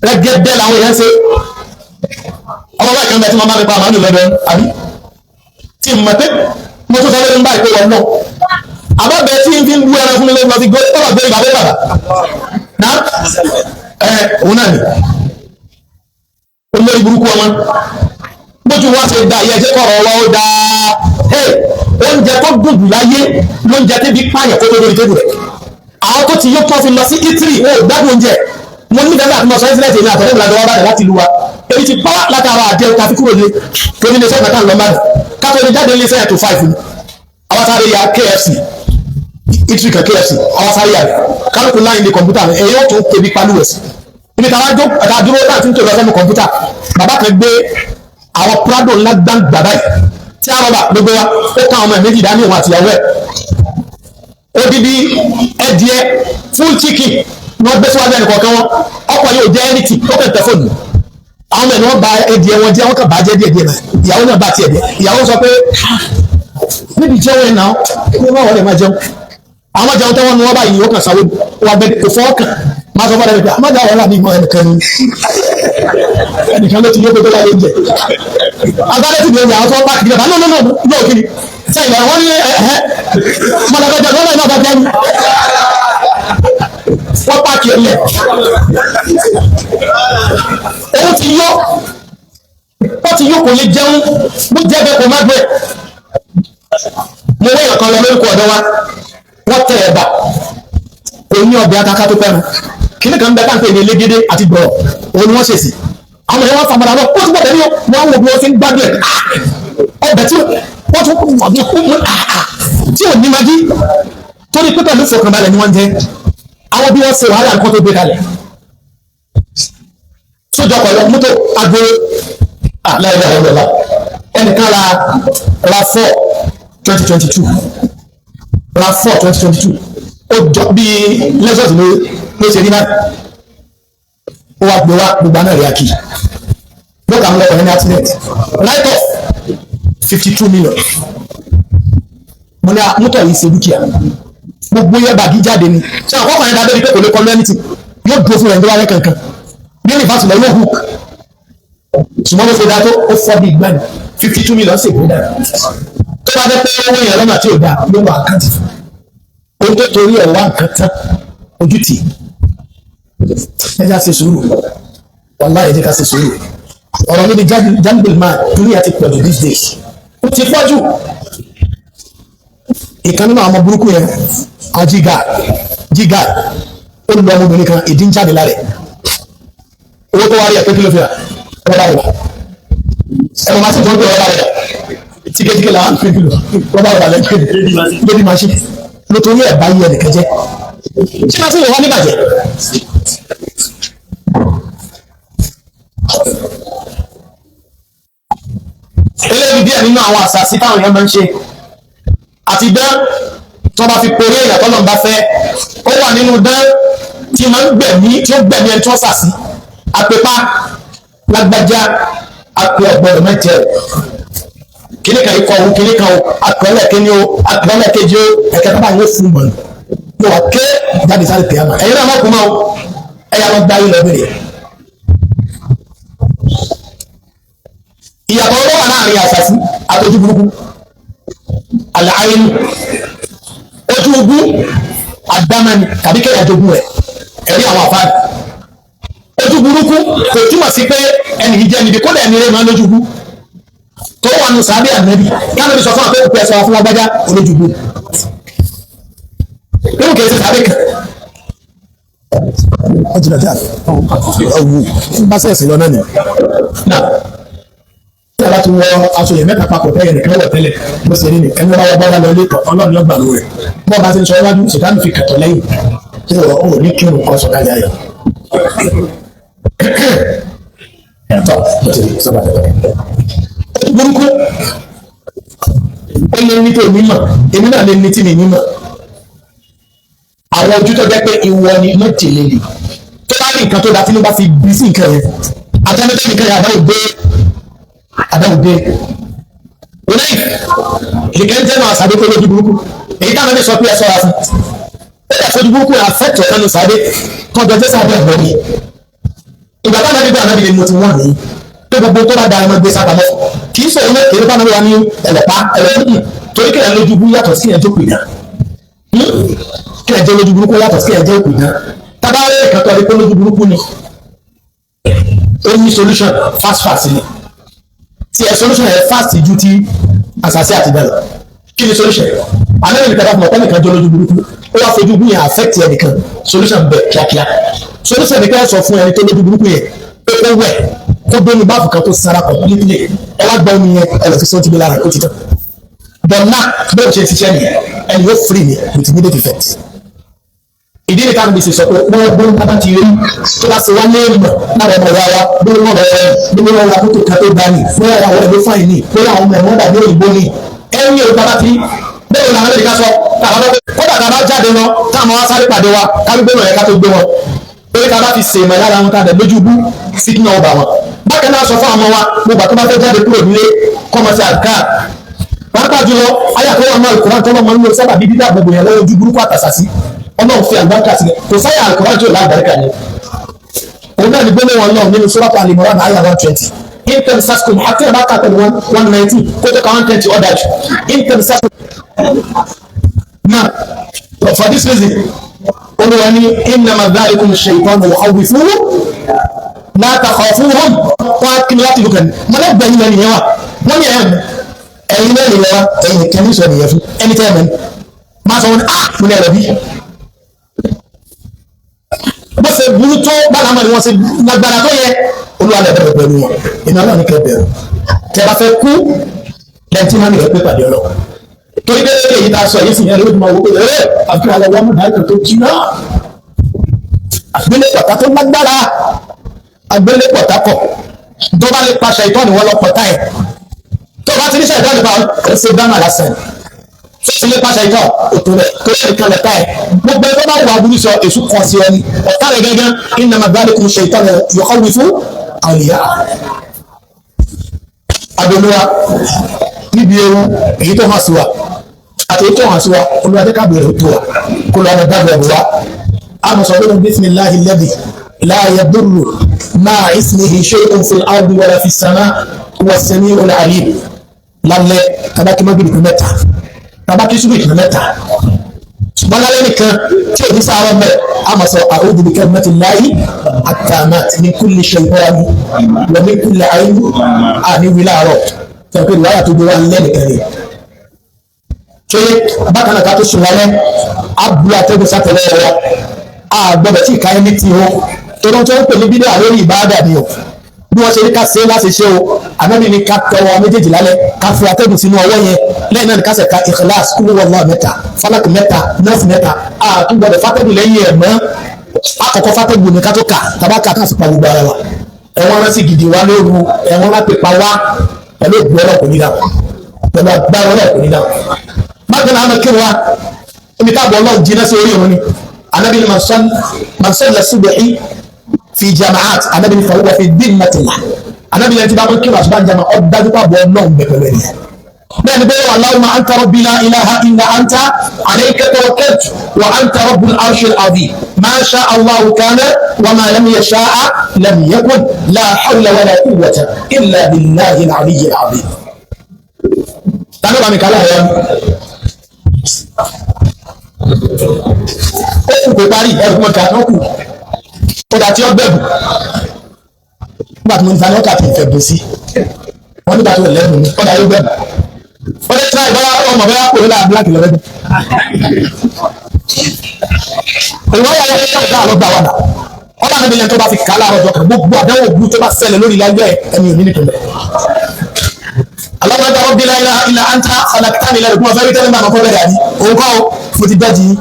rẹ́gẹ́dẹ́ làwọn èèyàn ṣe ọmọ bá kan bẹ tí wọ́n máa fi pa àmàlù lọ́dọ̀ àbí tí mo pé mo tún sọ lórí ń bá ìpè wọn náà àbábẹ tí n fi ń bú ẹran fún mi lórí lọ fi gbé tọ́lá gbé bàbá bàbá náà ẹ òun náà ni olórí burúkú ọmọ bó Bójú wa ṣe da ìyẹn jẹ́ kọ̀rọ̀ wa ó dáa. Oúnjẹ tó dùn jù láyé lóúnjẹ tẹ́bi pààyàn kó tó lórí tébù rẹ̀. Àwọn tó ti yó tó fi lọ sí Italy, wọn ò gbádùn oúnjẹ. Mo ní ìdájọ́ àti mọ̀ sọ ẹ́sìlẹ̀tì ní àtọ̀rẹ́ ìlànà wa bàdàn láti lu wa. Èyí ti pa látara àjẹ tàfi kúrò ní torí ilé iṣẹ́ ìgbà táwọn lọ bàdàn. Kátó ní jáde ilé iṣẹ́ yẹn tó 5 ni. Àwọn sáré ya KFC, Italy kan KFC, àwọn sáré ya rẹ̀. Kálukú láyìn ní kọ̀mpútà rẹ̀, èyí ó tún tẹbi palúwẹ̀ sí. Ibi táwa jó àtà dúró láti ń tò lọ sẹ́nu kọ̀mpútà. Bàbá kan gbé àwọn Prado ńlá gbàǹgbà báyìí. Tí a rọ̀bà gbogbo wa, ó ká ọmọ ẹ̀ méjì dání òun àtìyàwó ẹ̀. Odidi ẹdìẹ full chicken ni wọ́n gbé síwájú ẹnì kọ̀ọ̀kan wọn. Ọkọ̀ yóò jẹ́ anything, ó kàn tẹ fóònù. Àwọn ọmọ ẹ̀ ni wọ́n ba ẹdìẹ wọn jẹ́, wọ́n kàn bá jẹ́ díẹ̀ díẹ̀ náà. Ìyàwó náà bá tiẹ̀ jẹ́. Ìyàwó sọ pé níbi jẹun ẹ̀ náà, kí wọ́n wọlé máa jẹun. Àwọn jẹun tẹ́wọ́n ni wọ́n báyìí, ó kàn sáwó wà gbẹ kò fọ́ kàn. Máa sọ fọ́dọ̀ pé àmọ́jà wọ́n wà ní ìmọ̀ ẹnìkan ni. Ẹnìkan ló ti yóò gbé tó láyé jẹ. Agbálẹ̀ ti di oúnjẹ àwọn tó ń pàkì nígbà náà náà náà kiri. Sẹ́yìn lọ́wọ́ ní ẹ̀hẹ́ mọ̀lẹ́gbẹ̀jẹ̀ lọ́wọ́ náà bá jẹ́ ní. Wọ́n pàkì ẹ̀lẹ̀. Òun ti yó. Wọ́n ti yó kò lè jẹun. Bó jẹ́ bẹ́ẹ̀ kò má gbẹ. Mo wéyàn kan lọ lórúkọ ọ̀dọ́ wa. Wọ́n tẹ ẹ̀bà. Kò ní ọbẹ̀ ataka tó pẹ́run. Kìnìún kan bẹ táǹpẹ̀ ní elégédé àti gbọ̀rọ̀. Òun ni wọ́n ṣèṣì. Àwọn èèyàn wọn famara lọ. Ó ti gbọ́dọ̀ ní wọ́n wo bí wọ́n ti ń gbádùn ẹ̀. Ọbẹ̀ tí wọ́n tún tí ò ní magí torí pé pẹ̀lú ìfọkànbalẹ̀ ni wọ́n ń jẹ. Àwọn bí wọ́n ṣe wàhálà nǹkan tó gbé kalẹ̀. Sójọ pẹ̀lú mọ́tò agbóró aláìláìlọ́lá ẹnìkan ra RAV4 2022, RAV4 2022, ó jọ bí Lexus ló ṣe rí náà. Ó wá gbé wá gbogbo àná rẹ̀ kì í lókà ń lọ ní accident, write off 52 million. Mo ní mọ́tò yìí ṣe dúkìá gbogbo yẹ bàgí jáde ni. Ṣé àkọ́kọ́ yẹn dábẹ́ ni pé kò lè kọ́ lẹ́nìtì yóò dúró fún rẹ̀ ní wàhálà kankan bí ní ìfàsùn lọ yóò hook, ṣùgbọ́n bó ṣe dá tó ó fọ́ bí ìgbà ní 52 million ṣe gbé dára. Tó bá jẹ́ pé owó yẹn lọ́nà tí ò dáa ló wà àkáǹtì fún ohun tó torí ẹ̀ wá nǹkan tán ojú tì. Ẹ jẹ́ ká ṣe sùúrù, wàláhì ẹ jẹ́ ká ṣe sùúrù. Ọ̀rọ̀ níbi jandil man torí àti pẹ̀lú these days ó ti pọ̀ jù. Ìkan nínú àwọn ọmọ burúkú yẹn, àwọn jíga ó lọ ọmọbìnrin kan, ìdí ń jáde lára ẹ̀. Owó tó wá rí ẹ̀ pé kí ló fi rà rọ́bà rẹ̀ ẹ̀rọ máa sì tó ń pè rọ́bà rẹ̀ tíkẹ́tíkẹ́ làwọn fi lò rọ́bà rẹ̀ lẹ́gbẹ̀ẹ́ lórí machine nítorí ẹ̀ bá yí ẹnìkan jẹ́. Ṣé máa sì wọ́n wá níbàjẹ́? Eléyìí díẹ̀ nínú àwọn àṣàṣì táwọn èèyàn máa ń ṣe àti dán tó bá fi porí èèyàn tọ́lọ̀ ń bá fẹ́. Ó wà nínú dán tí máa ń gbẹ̀mí, tí ó gbẹ̀mí ẹni tí wọ́n sàsí. Àpèpá lágbájá àpè ọ̀gbọ̀dọ̀ mẹ́jẹ kíní kan ikọ̀ òun kíní kan o àpẹẹlẹ kíní o àpẹẹlẹ kejì o ẹ̀kẹ́ tó bá yóò fún mọ̀ ní wà ké jáde sáré pè é mà ẹ̀yin náà má kú mọ́ o ẹ̀yà lọ gbá yín lọ bèrè. Ìyàtọ̀ ló wà láàrin àṣàṣì àtọ́jú burúkú àlàáyínú ojú ogún àdámẹ́ni tàbí kéèyàn jogún rẹ̀ ẹ̀rí àwọn àfáàní. Ojú burúkú kò túmọ̀ sí pé ẹnì yìí jẹ́ níbi kódà ẹni rẹ̀ máa ń lójú bú tó wà nù sábẹ́ ànábì kánàbì sọ fún àpé òkú ẹsẹ̀ wa fún lágbájá olójú bú nínú kìí ṣe sábẹ́ kan. Wọ́n ti dàtí ọ̀wù bá sẹ̀sì lọ náà nìyẹn. Tí a bá ti wọ aṣọ yẹn mẹ́ta papọ̀ tẹ́yẹ nìkan wọ̀ tẹ́lẹ̀ bó ṣe rí ni ẹni wọ́n bá wọ́n lọ ilé ọlọ́run lọ́gbà lóore rẹ̀ bọ́ọ̀ bá ti ń sọ iwájú ṣètánù fi kẹ̀tọ̀ lẹ́yìn tí ò ní kírun kan sọ̀kalẹ̀ ayọ̀. Tọ́ bó ti rí sọ́ba tẹ̀lé. Burúkú ó lé ní tó mímọ̀, èmi náà lè ní tí mi mímọ̀. Àwọn ojú tó jẹ́ pé ìwọ ni mọ̀jẹ̀lẹ̀ ni tó bá rí nǹkan tó da tí ló bá fi bí sí nǹkan yẹn àtẹnudẹ́ nìkan yẹn àdáwò dé àdáwò dé. Onáyì ìkẹ́ ń tẹ́nu àṣàdé pé lójú burúkú èyí táwọn ẹni sọ pé ẹ sọ́ra fún. Ó dà fojú burúkú yẹn àfẹ́tọ̀ ẹnu sáré tọ́jọ́ jẹ́ sábẹ́ ẹ̀gbọ́n ni. Ìgbà táwọn ẹni bí ànábì ni mo ti wọ́n nìyí pé gbogbo tó bá da ẹmọ gbé sábàmọ́ kì í sọ ilé kì í bá náà wà ní ẹlẹ́pà ẹlẹ́pà torí kí ẹ lójú burú yàtọ̀ sí ẹjọ́ pè náà kí ẹ jẹ́ lójú burúkú yàtọ̀ sí ẹjọ́ pè náà tabarẹ́ kan tó rí pé lójú burúkú ni ó ní solution fast fast ni. Tí ẹ solution ẹ fast ju ti àṣàṣì àti bẹ́ẹ̀ lọ. Kí ni solution? Alẹ́ nìkan bá fún ọ̀pẹ́ nìkan jọ lójú burúkú, ó wá fojú bú yẹn affect ẹnìkan, solution bẹ̀ kíákíá. Solution ni kẹ́ ẹ sọ fún ẹni tó lójú burúkú yẹn pé kó wẹ̀, kó gbé ní báàfù kan tó sara completely, ẹ wá gbọ́ omi yẹn, ẹ lọ fi sọ́ọ́ ti gbé lára, ó ti tán. But now, bẹ́ẹ̀ ṣe ṣiṣẹ́ nìyẹn, ẹni yóò free ni with immediate effect. Ìdí ni káàdì sì sọ pé wọ́n gbọ́n bá ti rí tó bá ṣe wá ní ìmọ̀ lára ọmọ ìyá wa, bí wọ́n rẹ̀ bí wọ́n ra mọ́tò kan tó gbà ní, bóyá àwọn ẹ̀rọ fáìn ní, bóyá àwọn ọmọ ẹ̀wọ̀n dàbí òyìnbó ní, ẹ̀yìn ò bá ti rí bẹ́ẹ̀ ni àwọn ẹ̀rọ sọ tàbá kódà tá a bá jáde lọ táwọn wá sáré pàdé wa, ká gbé wọn yẹn ká tó gbé wọn pé ká bá fi sèmọ̀ lára wọn ká dẹ̀ lójú bú fitna ọba wọn. Bákan náà, sọ fún àwọn wa gbogbo àtọ́ bá fẹ́ jáde kúrò nílé kọ́mọ sí àdúrà, pàápàá jùlọ ayàtọ̀ wà náà Al-Qur'an tọ́lọ́ mọ́ nínú sábà bíbí dáàbò bò yẹn lọ́wọ́ ojú burúkú àtàsàsí. Ọlọ́run fi àlùbáríkà sílẹ̀, kò sáyà Al-Qur'an tí ò lágbàríkà ni. Òun náà ní gbólóhùn Ọlọ́run nínú Suratu Al-Imran àyà 120. In tamsaskum, àti ẹ̀ bá kà pẹ̀lú 119, kó tó ka 120 ọ̀dà jù. In tamsaskum náà, for this reason, Olúwa ní innama dhalikum shaytanu yukhawwifu la takhafuhum. Wọ́n á kí ni láti lùkàn mọ́lẹ́gbẹ̀ẹ́ yìí lẹ́nu yẹn wà, wọ́n ní ẹ̀yìn náà nìyẹn wá, ẹ̀yìn kẹ́mi sọ nìyẹn fún ẹni tẹ́ ẹ̀ mẹ́ni máa sọ wọn ni, ah, mo ní ẹ̀rọ bí bó ṣe burú tó bálámà ni wọ́n ṣe lágbára tó yẹ. Olúwa lè bẹ̀rẹ̀ pẹ̀lú wọn, ìmọ̀ náà ní kẹ́ bẹ̀rù tẹ́ bá fẹ́ kú lẹ́yìn tí wọ́n ní pé pàdé ọlọ́. Torí pé èyí tá a sọ yìí sì yẹn lójú máa wò pé ẹ àfikún alẹ́ wọn mú dáìkan tó jiná, àgbélépọ̀tà tó lágbára, àgbélépọ̀tà kọ̀ tó bá lè paṣẹ ìtọ́ni wọn lọ pọ̀tà ẹ̀. Tó bá ti ní sẹ̀dá nípa ẹ̀ ṣe dáná lásán, tó ti lè pàṣẹ ìtọ́ òtò rẹ̀ tó ṣe kan lẹ́ta ẹ̀. Gbogbo ẹ̀ tó bá wà burú sọ èṣù kan sí ẹni ọ̀tá rẹ̀ gángan. Innama dhalikum shaytanu yukhawwifu awliya. Abẹ́lúwa níbi ewu èyí tó hàn sí wa àti èyí tó hàn sí wa, Olúwa jẹ́ káàbẹ̀rẹ̀ tó wa kó lọ́wọ́ dábẹ̀ wa. A mọ̀ sọ pé bismillahi alladhi la yadurru ma'a ismihi shay'un fil ardi wala fis sama' huwa as-sami'ul 'alim. Lálẹ́, tabaki magiri kan mẹ́ta, tabaki subi kan mẹ́ta, ṣùgbọ́n lálẹ́ nìkan tí òní sáárọ̀ mẹ́, a mọ̀ sọ a'udhu bi kalimatillahi at-tammati min kulli shaytanin wa min kulli 'ayn. Àní wí láàárọ̀ tẹ̀pẹ́ ìwáyà tó gbé wá lẹ́ nìkan ni. Ṣé bákan náà, ká tó sùn lálẹ́, abúlé atẹ́gùn sátẹ̀lẹ́ wa, a gbọ́dọ̀ tí ìka ẹni tí o tó ló tó ń pè ní bídíà lórí ìbáàdà ni o. Bí wọ́n ṣe ní ká ṣe láti ṣe o, ànábì ní ká tọwọ́ méjèèjì lálẹ́, ká fi atẹ́gùn sínú ọwọ́ yẹn, lẹ́yìn náà ní ká ṣe ka Ikhlas, kúlú wọlọ́ mẹ́ta, Falak mẹ́ta, Nọ́ọ̀sì mẹ́ta. A tún gbọ́dọ̀ fátẹ́gùn lẹ́yìn ẹ̀ mọ́. Àkọ́kọ́ fátẹ́gùn ní ká tó kà tàbá ká ká sì pa gbogbo ara wa. Ẹ̀wọ̀n rántí gidi wa lóru, ẹ̀wọ̀n lápè pa wá pẹ̀lú ògbó ọlọ́kùn nígbà, pẹ̀lú agbára ọlọ́kùn nígbà. Bákan náà, kí wa ibi táàbọ̀ ọlọ́run jiná sí orí òun ni anabi ni man salla subuhi fi jamaat, anabi ni fahuwa fi dhimmatillah. Anabi ni ẹni tí bá mú kí wàá ṣùgbọ́n jama, ọ dájú pàbọ̀ ọlọ́run bẹ̀ pẹ̀lú ẹni bẹ́ẹ̀ ni bẹ́ẹ̀. Allahumma anta rabbi la ilaha illa anta alayka tawakkaltu wa anta rabbul arshil azim, ma sha Allahu kana wa ma lam yasha'a lam yakun, la hawla wa la quwwata illa billahi al-aliyyil azim. Tani bá mi kálá ẹ̀yọ́ ó kù kò parí ẹ̀rù mọ̀ ká tó kù, ó dà tí ó gbẹ̀bù. Nígbà tí mo ní ta ní ọkà tí ìfẹ́ bù sí wọn, nígbà tó lẹ́bùn ní ó dà yóò gbẹ̀bù, ó lè tíra ìbára ọmọ bẹ́ẹ̀ kò ní black lọ́wọ́. Ìwọ́n yà wọ́n ká lọ gbà wàdà ọba níbi yẹn tó bá fi kà á láàárọ̀ ọjọ́ kan, gbogbo àdánwò burú tó bá ṣẹlẹ̀ lórí ilẹ̀ ayé ẹni ò ní nìkan bẹ́ẹ̀. Allahumma anta rabbi la ilaha illa anta khalaqtani lẹ́nu kí wọ́n fẹ́ rí tẹ́lẹ̀ máa kọ́ bẹ̀rẹ̀ àbí òun kọ́ mo ti dájú yìí.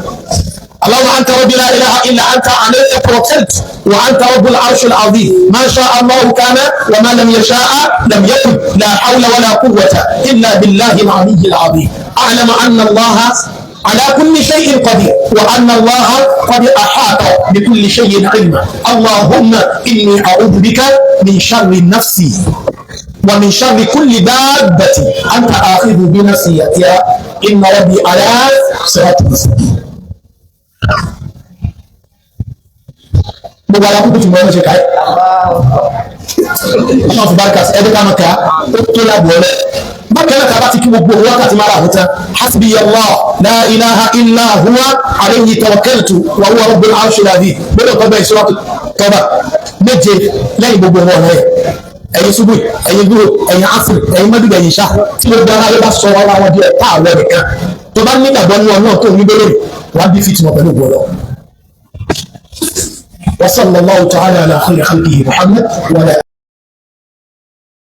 اللهم أنت ربي لا إله إلا أنت عليك توكلت وأنت رب العرش العظيم، ما شاء الله كان وما لم يشاء لم يكن، لا حول ولا قوة إلا بالله العلي العظيم، أعلم أن الله على كل شيء قدير وأن الله قد أحاط بكل شيء علما، اللهم إني أعوذ بك من شر نفسي ومن شر كل دابة أنت آخذ بنصيتها، إن ربي على صراط مستقيم. Gbogbo ara kúkú tí mo ń ṣe káyé ọmọ fún barika ẹbí ká máa ká ó tó lábọ̀ ọlẹ́. Bákan náà, ká bá ti kí gbogbo wákàtí mara àwọn tán, hasbi Allah la ilaha illa huwa alayhi tawakkaltu wa huwa rabbul arshil azim, gbọ́dọ̀ tọ́bẹ̀ ìṣúra tọ́ba méje lẹ́yìn gbogbo wọn rẹ̀. Ẹ̀yin ṣubú, ẹ̀yin dúró, ẹ̀yin asiri, ẹ̀yin mọ́dúgbò, ẹ̀yin ṣá, tí gbogbo ara yóò bá sọ ara wọn di ẹ̀ta àwọ̀ nìkan, tó bá nígbàgbọ́ nínú ọ̀nà tó ní gbólóhùn, wàá bí fìtìmọ̀ pẹ̀lú gbọ́dọ̀. وصلى الله تعالى على خير خلقه محمد وعلى